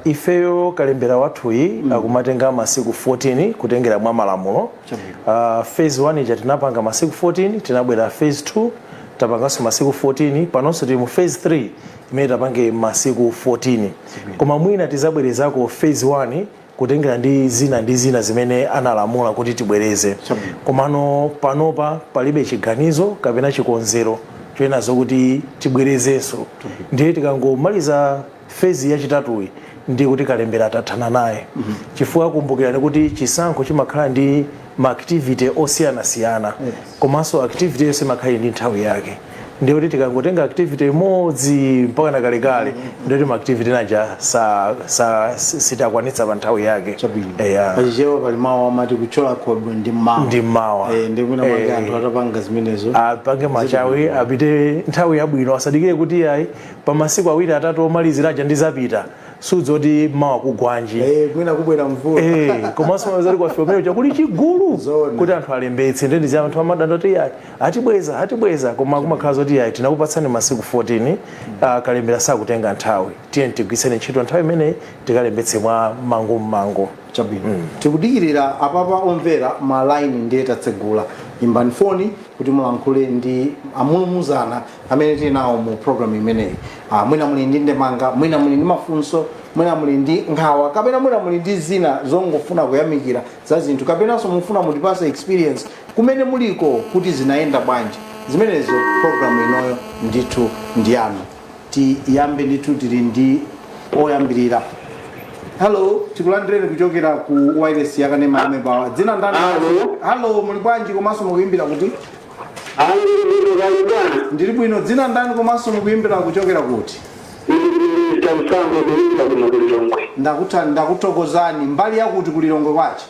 Ifeyo kalembera wathuyi akumatenga masiku 14 kutengera mwa malamulo. Chabwino. Phase 1 ija tinapanga masiku 14, tinabwera phase 2 tapanganso masiku 14, panonso tili mu phase 3 imene tapange masiku 14, koma mwina tizabwerezako phase 1 kutengera ndi zina ndi zina zimene analamula kuti tibwereze. Chabwino. Komano panopa palibe chiganizo kapena chikonzero choyena zokuti tibwerezenso. Ndiye tikangomaliza phase yachitatuyi, ndi kuti kalembera tathana naye, chifukwa kumbukirani kuti chisankho chimakhala ndi ma activity osiyanasiyana, komanso activity yonse imakhala ndi nthawi yake. Ndiye kuti tikangotenga activity imodzi mpaka na kalekale, ndiye kuti ma activity naja sa, sitakwanitsa pa nthawi yake. Chabwino. Eya. Pachichewa pali mawu amati kuchola khobwe ndi mmawa. Ndi mmawa. Ndi mwina mwake anthu atapanga zimenezo. Apange machawi, apite nthawi yabwino, asadikire kuti ayi, pa masiku awiri atatu omalizira aja ndizapita. Sudzoti mawa kugwanji. Mwina kubwera mvula. Komanso mapeza kuti kwafika pamene kuli chigulu Zona. kuti anthu alembetse, ndi ndizi anthu amadanda kuti ayi, atibweza, atibweza, koma kumakhala zoti ayi, tinakupatsani masiku 14. Kalembera sakutenga nthawi, tiye tigwiritseni ntchito nthawi imeneyi tikalembetse mwa mango mmango. Chabwino, tikudikirira apapa omvera, malaini ndiye tatsegula. Imbani foni kuti mulankhule ndi amulumuzana amene tili nawo mu program imeneyi. Mwina muli ndi ndemanga, mwina muli ndi mafunso, mwina muli ndi nkhawa, kapena mwina muli ndi zina zongofuna kuyamikira za zinthu, kapenanso mufuna mutipase experience kumene muliko kuti zinayenda bwanji zimenezo. Program inoyo ndithu ndiyanu. Tiyambe ndithu, tili ndi oyambirira. Hello, tikulandireni kuchokera ku wireless yakanema yamebawa. Dzina ndani? Hello. Hello, muli bwanji komanso mukuyimbira kuti? Ndili bwana. Ndili bwino. Dzina ndani komanso mukuyimbira kuchokera kuti? Mr. Msambo, ndikuyimbira kuno kulilongwe. Ndakutha, ndakuthokozani. Mbali yakuti kulilongwe kwachi?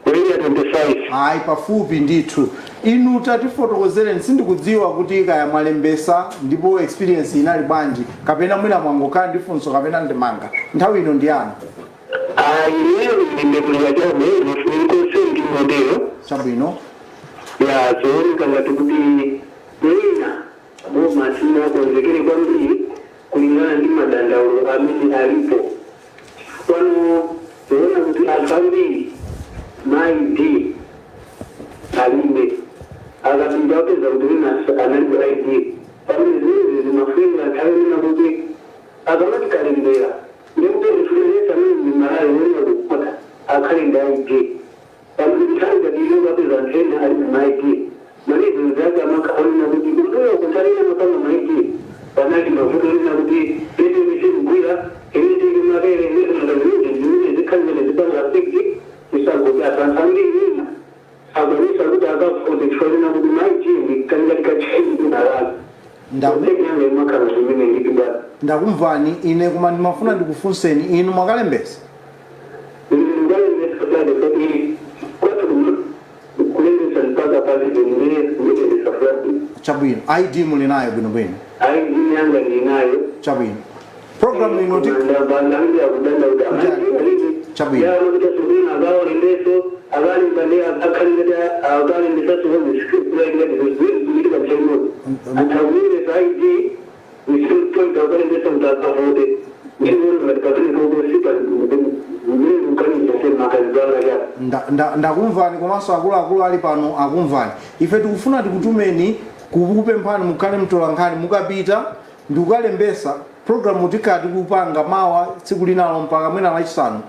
Area 25. Ayi, pafupi ndithu. Inu tatifotokozereni, sindikudziwa kuti kaya mwalembesa ndipo experience inali bwanji, kapena mwina mwangokhala ndi funso kapena ndemanga. Nthawi ino ndi yanu. Ineyo ndimbekulira chabe mafuniko ndi modelo. Chabwino. Ya, zooneka ngati kuti mwina boma sinakonzekere kwambiri kulingana ndi madandaulo amene alipo pano. Zoona kuti anthu ambiri ma ID alibe, akapita apeza kuti wina analibe ID, pamene zimenezi zimafunika nthawi ina kuti akamati kalembera, ndikuti mfunenesa amene ndi Malawi wena kukota akhale ndi ID, pamene nthawi ngati ino kapeza anthu ena alibe ma ID. Malizo zake amakhaonena kuti kumbuyo kunthawi mapanga ma ID panali mavuto ena kuti network sikugwira, inetiki makere nezimene zimene zikhale zimene zipanga affect chisankho chathu. Anthu ambiri ena akwanisa kuti akavote chifukwa kuti ma ID ndi kacheni kunalala. Ndakutenga makhala zimene nditi bwana. Ndakumvani ine, koma ndimafuna ndikufunseni, inu mwakalembesa? Ndingalembesa fulani kuti kwathu kulembesa mpaka pale ndine ndilembesa fulani. Chabwino, ID muli nayo bwinobwino? ID yanga ndinayo. Chabwino, program ino ti Bandambira kudanda kuti Chabwino. yakuti sukuna akaolembeso akalemba ndi akhalingati akalembesaso kuitika mchemozi anthu akulembesa ID point akalembesa kuti akavote ndikuona ngati pamene kokosipa mmene kukanisa makazibanga chako. Ndakumvani, komanso akuluakulu ali pano akumvani. Ife tikufuna tikutumeni, kukupemphani mukhale mtolankhani, mukapita ndikukalembesa. Programu tikati kupanga mawa, tsiku linalo mpaka mwina Lachisanu,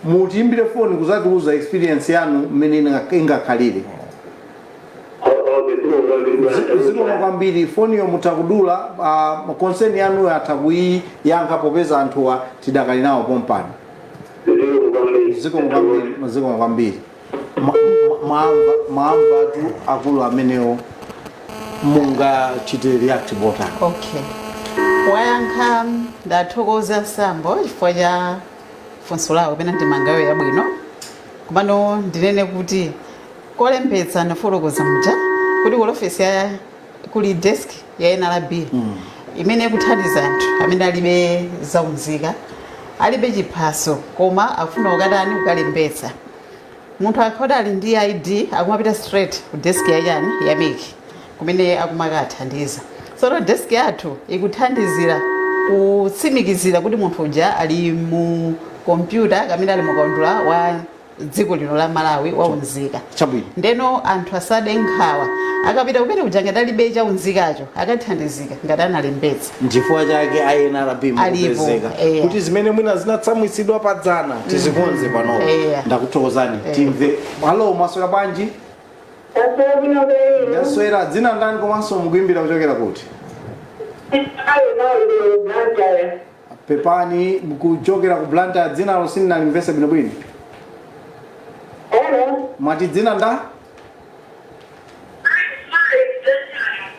mutiimbire foni kuzatiuza experience yanu mmene ingakhalire. Zikomo kwambiri. Foniyo mutha kudula, concern yanuyo atha kuyiyankha popeza anthuwa tidakali nawo pompano. Zikomo kwambiri, zikomo kwambiri. Mwamva tu akulu amenewo, mungachite react botani? Okay. Wayankha. Ndathokoza Sambo chifukwa cha funso lawo pena ndimangayo yabwino. Komano ndinene kuti kolembetsa, ndafotokoza muja kuti ku ofesi ya kuli desk ya NRB imene ikuthandiza anthu amene alibe zaunzika, alibe chiphaso, koma afuna kukatani? Kukalembetsa. Munthu akakhala ali ndi ID, akumapita straight ku desk ya chani, ya MEC, kumene akumakathandiza. Tsono desk yathu ikuthandizira kutsimikizira kuti munthu uja ali mu kompyuta kamene ali mukaundula wa dziko lino la Malawi waunzika. Ndeno anthu asade nkhawa, akapita kumene kuja ngati alibe chaunzikacho akathandizika ngati analembetsa. Nchifukwa chake a NRB Alipo, mukupezeka kuti zimene mwina zinatsamwitsidwa padzana tizikonze panopo. Ndakuthokozani. Timve. Halo, mwaswera bwanji? Taswera bwino. Ndaswera. Dzina ndani komanso mukuimbira kuchokera kuti? Ayo nawo Blantyre. Pepani, kuchokera ku Blantyre. Dzinalo sindinalimvese bwinobwino. Hello. Mwati dzina nda?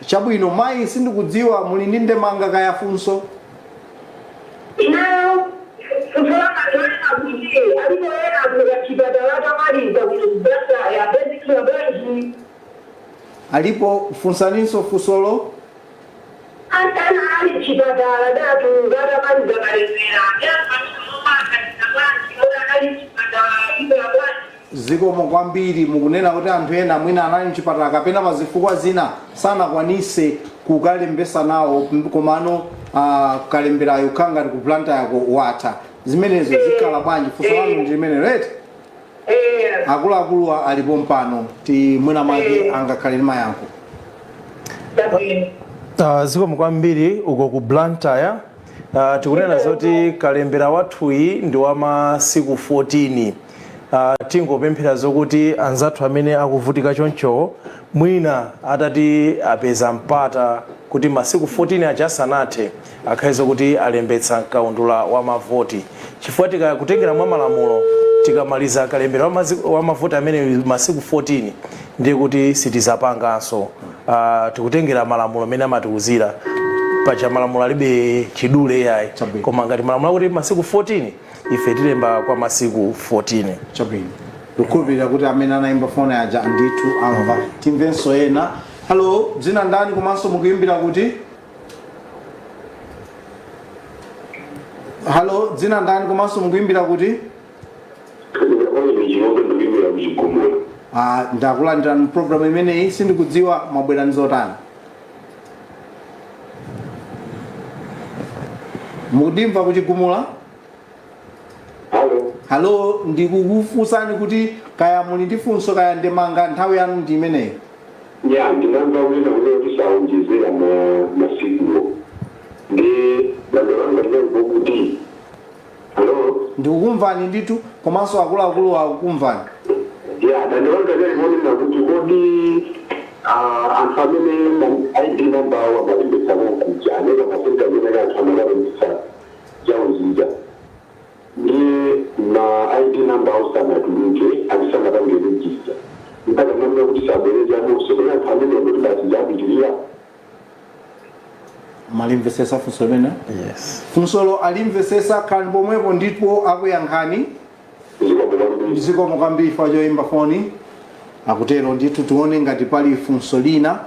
Chabwino mayi, sindikudziwa muli ndi ndemanga kaya funso. Inayo kusolanga ndionena kuti alipoena kuka chipatala tamaliza kuno ku Blantyre apezikira bwanji? Alipo? Funsaninso funsolo. Antana ali chipatala datu ngatamaliza kalembera bwanji ali chipatala ibera bwanji? Zikomo kwambiri. Mukunena kuti anthu ena mwina anali mchipatala kapena pa zifukwa zina sanakwanise kukalembesa nawo, komano kalemberayo kukhala ngati ku Blantyre yako watha, zimenezo zikhala bwanji? Funso lanu ndi limene right? Eh. Akuluakulu alipo mpano, ti mwina mwake angakhale ndi mayankho. Chabwino. Zikomo kwambiri uko ku Blantyre. Tikunena zoti kalembera wathuyi ndi wa masiku 14. Tingopemphera zokuti anzathu amene akuvutika choncho mwina atati apeza mpata kuti masiku 14 aja asanathe akhale zokuti alembetsa mkaundula wa mavoti, chifukwa tikakutengera mwa malamulo, tikamaliza kalembera wa mavoti amene masiku 14, ndiye kuti sitizapanganso. Tikutengera malamulo amene amatiuzira paja. Malamulo alibe chidule yayi. Koma ngati malamulo akuti masiku 14, ife tilemba kwa masiku 14. Chabwino, ndikukhulupirira kuti amene anayimba foni aja ndithu amva. Timvenso ena. Halo, dzina ndani komanso mukuyimbira kuti? Halo, dzina ndani komanso mukuyimbira kuti? Oyo Chilombe, ndikuyimbira kuChigumula. Ah, ndakulandirani program imeneyi. Sindikudziwa mwabwera ndi zotani. Mukundimva kuChigumula? Halo. Halo, ndikukufunsani kuti kaya muli ndi funso kaya ndemanga, nthawi yanu ndi imeneyi. Ya, ndinamva kunena kuti saonjezera masikuwo, ndi dando langa linali kuti, halo? Ndikukumvani ndithu, komanso akuluakulu akukumvani. Ya, dando langa linali kunena kuti kodi anthu amene ID number awo amalembetsa konkuja, aneka masenta amene anthu amakalembetsa chaunzika, ndi ma ID number awo sanatuluke, atisangapange register mpaka namna kuti sabwerezanso, kodi anthu amene kuti basi zapitirira? Malimvesesa funso limene? Yes. Funsolo alimvesesa. Khalani pomwepo ndipo akuyankhani. Zikomo kwambiri. Zikomo kwambiri fa choyimba foni. Akutero ndithu. Tione ngati pali funso lina.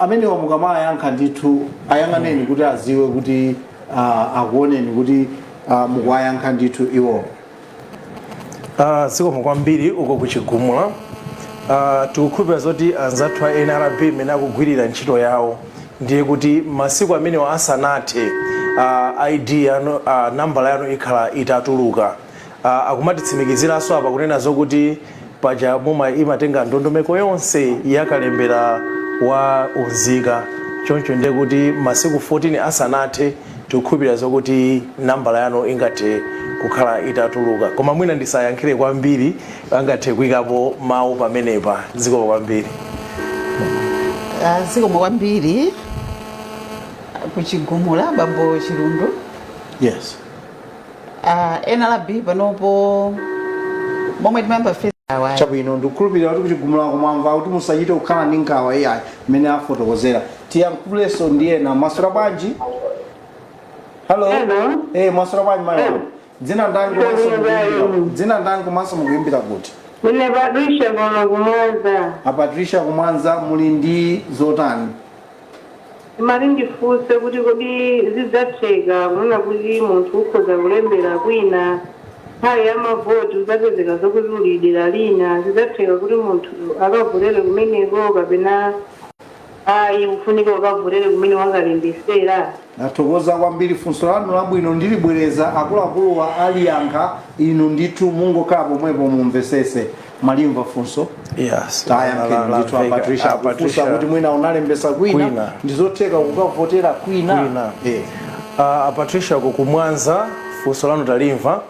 Amenewa mukamayankha ndithu ayang'aneni kuti aziwe kuti akuoneni kuti mukuwayankha ndithu iwo. Zikomo kwambiri uko kuChigumula. Tikukhulupirira zoti anzathu a NRB imene akugwirira ntchito yawo, ndiye kuti masiku amenewa asanathe, ID yanu, nambala yanu ikhala itatuluka. Akumatitsimikiziranso apa kunena zokuti paja muma imatenga ndondomeko yonse yakalembera wa unzika, choncho ndiye kuti masiku 14 asanathe tikukhulupirira zokuti nambala yanu ingathe kukhala itatuluka. Koma mwina ndisayankhire kwambiri, angathe kuyikapo mawu pamenepa. Zikomo kwambiri. Zikomo kwambiri kuChigumula, bambo Chilundu. Yes. NRB panopo momwe timayamba awa. Chabwino, ndikukhulupirira kuti kuChigumula kumwamva kuti musachite kukhala ndi nkhawa iyayi mmene afotokozera. Tiyankhulenso ndi ena. Maswera bwanji? Hello. Hello. Mwaswera bwanji mayi wanga? Dzina ndani komanso Hello. mukuimbira? Dzina ndani komanso mukuimbira kuti? Mine Patricia kuno kuMwanza. A Patricia kuMwanza, muli ndi zotani? Imati ndifunse kuti kodi zidzatheka kunena kuti munthu ukhoza kulembera kwina, nthawi ya mavoti udzapezeka zokuti uli dera lina, zidzatheka kuti munthu akavotere kumeneko kapena ayi, kufunika ukavotere kumene wakalembesera? Nathokoza kwambiri, funso lanu labwino, ndilibwereza, akuluakuluwa aliyankha, inu ndithu mungokhala pomwepo mumvesese. Mwalimva funso? Yes. Tayankheni ndithu a Patricia. A Akufunsa Patricia. kuti mwina unalembesa kwina, Kwina. ndizotheka kukavotera kwina? Kwina. Patricia kuMwanza, funso lanu talimva.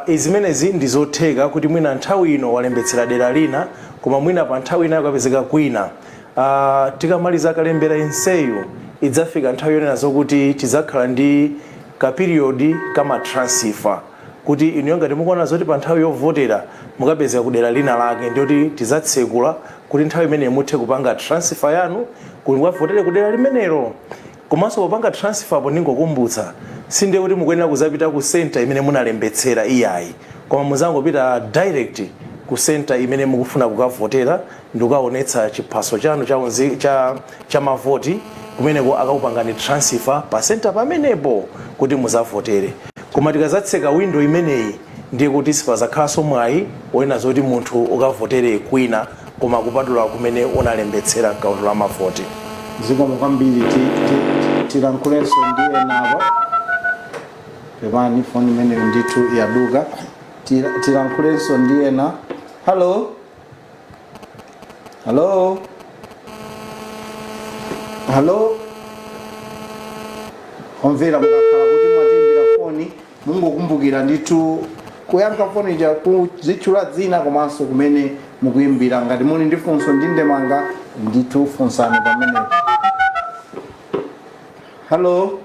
Izimenezi ndizotheka kuti mwina nthawi ino walembetsera dera lina, koma mwina pa nthawi inayo kapezeka kwina. Tikamaliza kalembera inseyu, idzafika nthawi yonena zokuti tidzakhala ndi ka period kama transfer, kuti inuyo ngati mukuona zoti pa nthawi yovotera mukapezeka kudera lina lake, ndiyoti tidzatsekula kuti nthawi imeneyi muthe kupanga transfer yanu kuti mukavotere kudera limenelo. Komanso popanga transfer po, ndingokumbutsa, sindiye kuti mukuyenera kuzapita ku center imene munalembetsera, iyayi, koma muzangopita direct ku center imene mukufuna kukavotera ndikukaonetsa chiphaso chanu cha mavoti. Kumeneko akakupangani transfer pa center pamenepo kuti muzavotere. Koma tikazatseka window imeneyi, ndiye kuti sipazakhalanso mwayi wonena zoti munthu ukavotere kwina koma kupatula kumene unalembetsera mkaundula la mavoti. Zikomo kwambiri. Tilankhulenso ndi enapo. Pepani, foni imeneyo ndithu yaduka. Tilankhulenso ndi ena. Hello, hello, hello. Omvera, mukakhala kuti mwatimbira foni, mungokumbukira ndithu kuyankha foni ija, kuzitchula dzina komanso kumene mukuimbira. Ngati muli ndi funso ndi ndemanga, ndithu funsani pamenepo. Hello,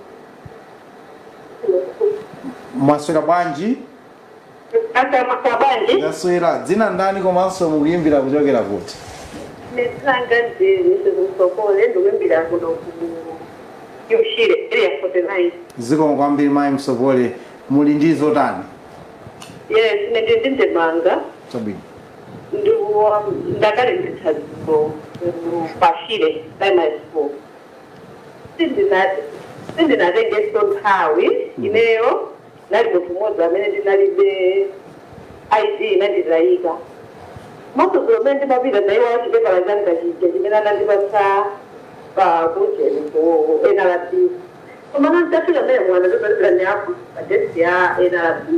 mwaswera bwanji? Atamasa bwanji? Ndaswera. Dzina ndani komanso mukuimbira kuchokera kuti? Ndinanga ndi Mrs Msokole, ndikuimbira kuno ku Yushire, Area 49. Zikomo kwambiri, mayi Msokole. Muli ndi zotani? Yes, ine ndi ndemanga. Chabwino. Ndakalembetsa dzulo pashire Primary School. Sindinatengeso nthawi, ineyo nali munthu mmodzi amene ndinalibe ID, inanditayika. Maso amene ndimapita, ndaiwala chipepala changa chija chimene anandipatsa pa kujeni ku NRB. Koma nantafika mmene mwana ndipatira ndi apo pa desk ya NRB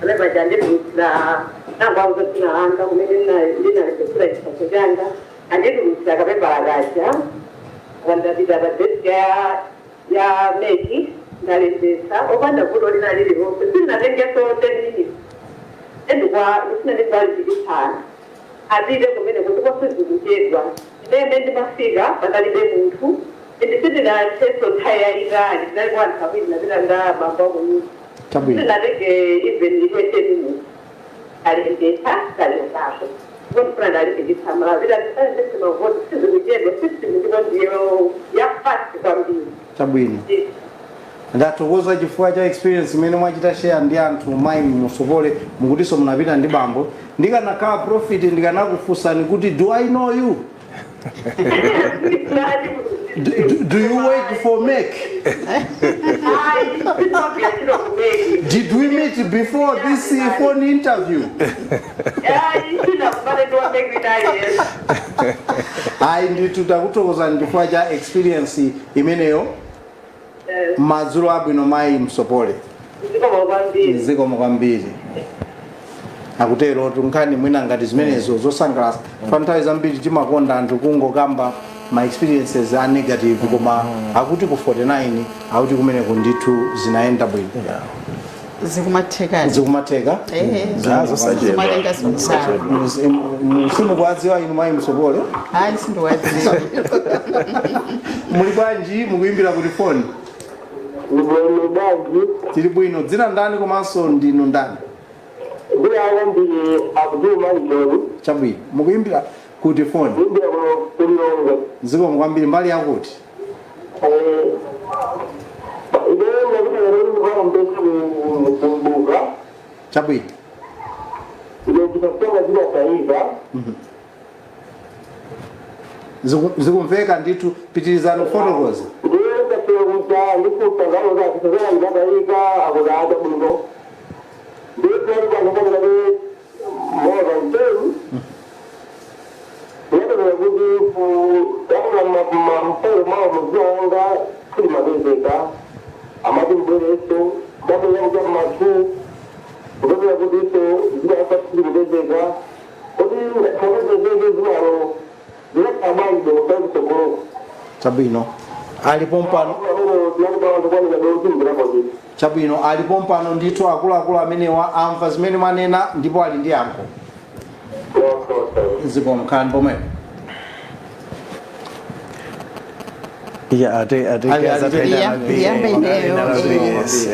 amene paja anditulutsira, nangwauza dzina langa kumene ndinalembetsera chiphaso changa, anditulutsira kapepala kaja. Ndapita pa desk ya MEC, ndalembetsa opanda vuto lina lililonse. Sindinatengeso 10 minutes. Endikwa ndifuna ndibalimbikitsana apite kumene kuti kwasizikuchedwa. Imene ndimafika panalibe munthu, ende sindinatheso nthawi yayitali, ndinali kwa anthu awiri, ndinapita nda bambo akunyumba. Sindinatenge even 20 minutes, alembetsa kalembako. Ndipo ndifuna ndalimbikitsa Malawi alembetse mavoti, sizikuchedwa, system ndipo ndiyo ya fast kwambiri. Chabwino, ndathokoza chifukwa cha experience imene mwachita share ndi anthu, mayi Musokole. Mukutinso munapita ndi bambo. Ndikanakhala prophet, ndikanakufunsani kuti, "Do I know you? Do you work for MEC? Did we meet before this phone interview?" Ayi ndithu, takuthokozani chifukwa cha experience imeneyo. Madzulo abwino, mayi Msopole. Zikomo kwambiri. Zikomo kwambiri. Akutero tunkhani mwina ngati zimenezo zosangalatsa. Pa nthawi zambiri timakonda anthu kungokamba ma experiences a negative, koma akuti ku 49, akuti kumeneko ndithu zinayenda bwino. Zikumathekadi. Zikumatheka. Ehe. Zosachedwa. Zimatenga nthawi. Simukuwadziwa inu mayi Msopole? Hayi, sindiwadziwa. Muli bwanji? Mukuimbira kuti foni? Ndibwino bwanji? Tili bwino. Dzina ndani komanso ndinu ndani? Dzina ndi Abdul Malikoni. Chabwino, mukuimbira kuti foni? Kuimbira kuno kuLilongwe. Zikomo kwambiri. Mbali yakuti? Ineyo ndapita. Ndikukampesa kumbuka. Chabwino. Ine chipasonga chidasaiva. Zikumveka ndithu, pitirizani kufotokoza. Ndiyekasekuta ndikusangaoza kusazana ndidakaika akudada bwino. Ndikuaaaaae moza mteu ndiyatokera kuti yakula mfolo mawo muziwanga kuli mapezeka amati mbwereso ndapeza matu ndopera kuti iso zidakasili kupezeka kuti kapezekeke zinalo zidakabaido kakusogoloko. Chabwino, alipo mpano. Chabwino, alipo mpano ndithu akuluakulu amenewa amva zimene mwanena ndipo ali ndi yankho. Zikomo, khalani pomwepo. Yeah, ate Iyambe ineyo, yes.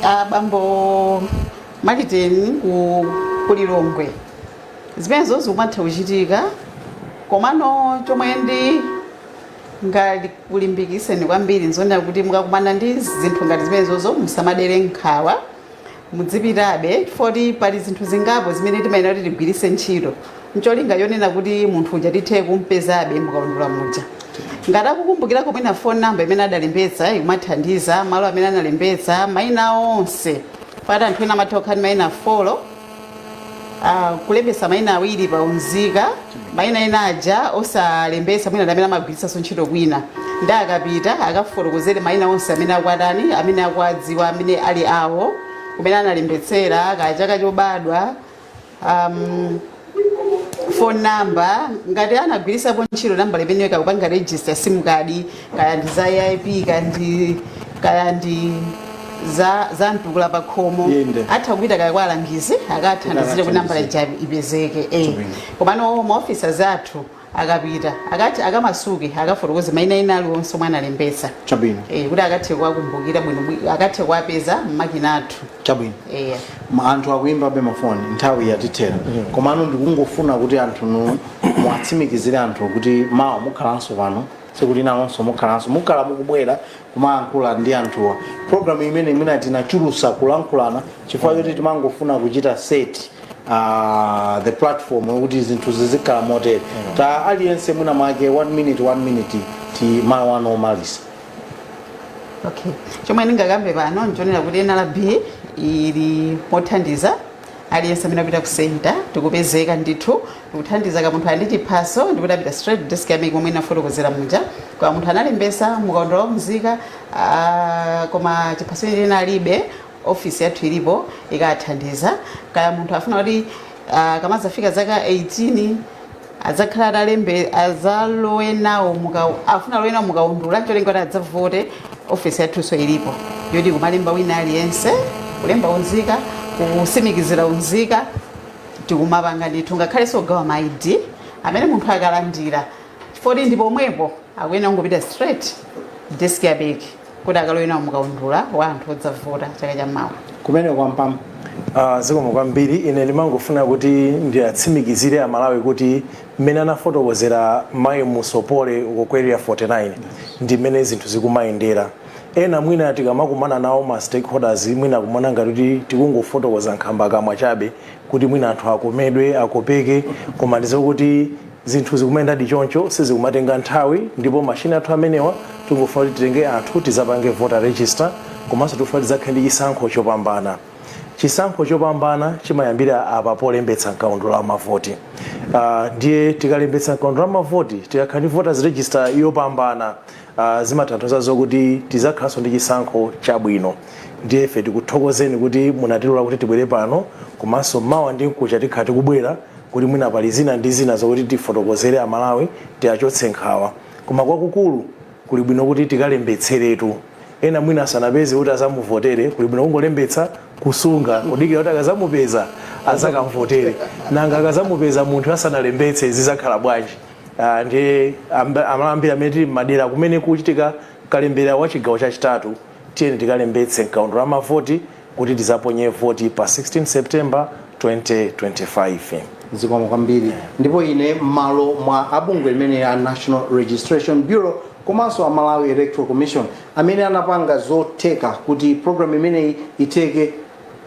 Abambo Martin ku Lilongwe, zimenezo zikumatha kuchitika, komano chomwe ndi ngati kulimbikiseni kwambiri nzonena kuti mukakumana ndi zinthu ngati zimenezozo musamadere nkhawa, mudzipitabe, chifukwa pali zinthu zingapo zimene timayenera kuti tigwiritse ntchito ncholinga chonena kuti munthu uja tithe kumpezabe mukaundula muja. Ngati akukumbukirako mwina phone number imene adalembetsa ikumathandiza, malo amene analembetsa, mayina onse pati anthu ena amatha kukhala ndi mayina 4, kulembetsa mayina awiri pa unzika, mayina ena aja osalembetsa, mwina ndi amene amagwiritsanso ntchito kwina. Ndi akapita akafotokozere mayina onse amene akuatani, amene akuadziwa, amene ali awo, kumene analembetsera, kaya chaka chobadwa, phone number, ngati anagwiritsapo ntchito nambala imeneyo kakupanga register SIM card, kaya ndi za AIP, kaya ndi za mtukula pa khomo. Yende. Atha kupita kaya kwa alangizi akathandizire kuti nambala ija ipezeke. Komano ma officers athu akapita akati akamasuke akafotokoze mayina ena aliwonse omwe analembetsa. Kuti akathe kuwakumbukira bwino, akathe kuwapeza mmakina athu. Chabwino. Anthu akuimbabe mafoni, nthawi yatithera, komano ndikungofuna kuti anthu muwatsimikizire anthu kuti mawa mukhalanso pano, tsiku linalonso mukhalanso, mukhala mukubwera kumayankhula ndi anthuwa. Program imene imene tinachulusa kulankhulana chifukwa choti timangofuna kuchita set the platform yokuti zinthu zizikhala motere. Ta aliyense mwina mwake 1 minute, 1 minute, ti mawu anu omaliza. Okay, chomwe ndingakambe pano nchonena kuti NRB ili mothandiza aliyense amene apita ku center. Tikupezeka ndithu, tikuthandiza. Ka munthu ali ndi chiphaso ndikuti apita straight desk ya MEC momwe inafotokozera muja. Kwa munthu analembesa mukaundula wa unzika, koma chiphaso chene alibe, ofisi yathu ilipo ikathandiza. Kaya munthu afuna kuti kamazafika zaka 18 adzakhala atalembe, azalowe nawo muka afuna alowe nawo mukaundula cholinga kuti adzavote, ofisi yathunso ilipo yoti kumalemba wina aliyense, kulemba unzika, kusimikizira unzika, tikumapanga ndithu. Ngakhalenso kugawa ma ID amene munthu akalandira, chifukwa ndi pomwepo akuyenera kungopita straight desk ya MEC kuti akalowe nawo mukaundula wa anthu odzavota chaka chammawa. Kumene kwampamba. Zikomo kwambiri. Ine ndimangofuna kuti ndiatsimikizire Amalawi kuti mmene anafotokozera mayi Musopole uko ku Area 49 ndi mmene zinthu zikumayendera. Ena mwina tikamakumana nawo ma stakeholders, mwina kumana ngati kuti tikungofotokoza nkhamba kamwa chabe kuti mwina anthu akomedwe, akopeke, koma ndizokuti zinthu zikumayendadi choncho, sizikumatenga nthawi. Ndipo mashini athu amenewa tikungofuna kuti titenge anthu tizapange voter register, komanso tikufuna tidzakhale ndi chisankho chopambana. Chisankho chopambana chimayambira apa polembetsa mkaundula wa mavoti. Ndiye tikalembetsa mkaundula wa mavoti, tikakhala ndi voters register yopambana, zimatanthauza zokuti tidzakhalanso ndi chisankho chabwino. Ndiye ife tikuthokozeni kuti munatilola kuti tibwere pano, komanso mawa ndi mkucha tikhala tikubwera kuti mwina pali zina ndi zina zokuti tifotokozere Amalawi, tiachotse nkhawa. Koma kwakukulu kuli bwino kuti tikalembetseretu. Ena mwina asanapeze kuti azamuvotere, kuli bwino kungolembetsa, kusunga, kudikira kuti akazamupeza azakamvotere. Nanga akazamupeza munthu asanalembetse zizakhala bwanji? Ndiye Amalawi amene tili m'madera kumene kuchitika kalembera wa chigawo chachitatu, tiyeni tikalembetse mkaundula wa mavoti kuti tizaponye voti pa 16 September 2025. Zikomo kwambiri. Ndipo ine m'malo mwa abungwe limene ya National Registration Bureau Komanso a Malawi Electoral Commission amene anapanga zotheka kuti program imeneyi itheke.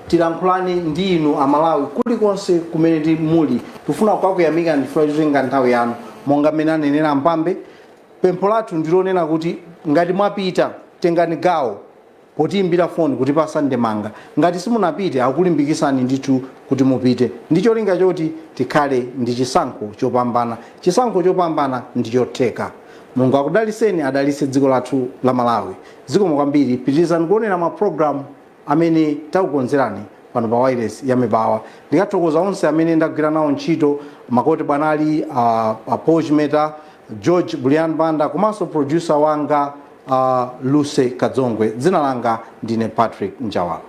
Tilankhulani ndi inu Amalawi kulikonse kumene muli, tifuna kukakuyamika, ndifuna kutenga nthawi yanu. Monga mmene anenera Mpambe, pempho lathu ndilonena kuti ngati mwapita, tengani gawo potiyimbira foni kutipasa ndemanga. Ngati simunapite, akulimbikisani ndithu kuti mupite ndi cholinga choti tikhale ndi chisankho chopambana. Chisankho chopambana ndi chotheka. Mulungu akudaliseni, adalise dziko lathu la Malawi. Zikomo kwambiri. Pitirizani kuonera mapulogalamu amene takukonzerani pano pa wireless ya Mibawa. Ndikathokoza onse amene ndagwira nawo ntchito, Makoti Bwanali, Paul Chimeta, George Bulian Banda, komanso producer wanga Luse Kadzongwe. Dzina langa ndine Patrick Njawala.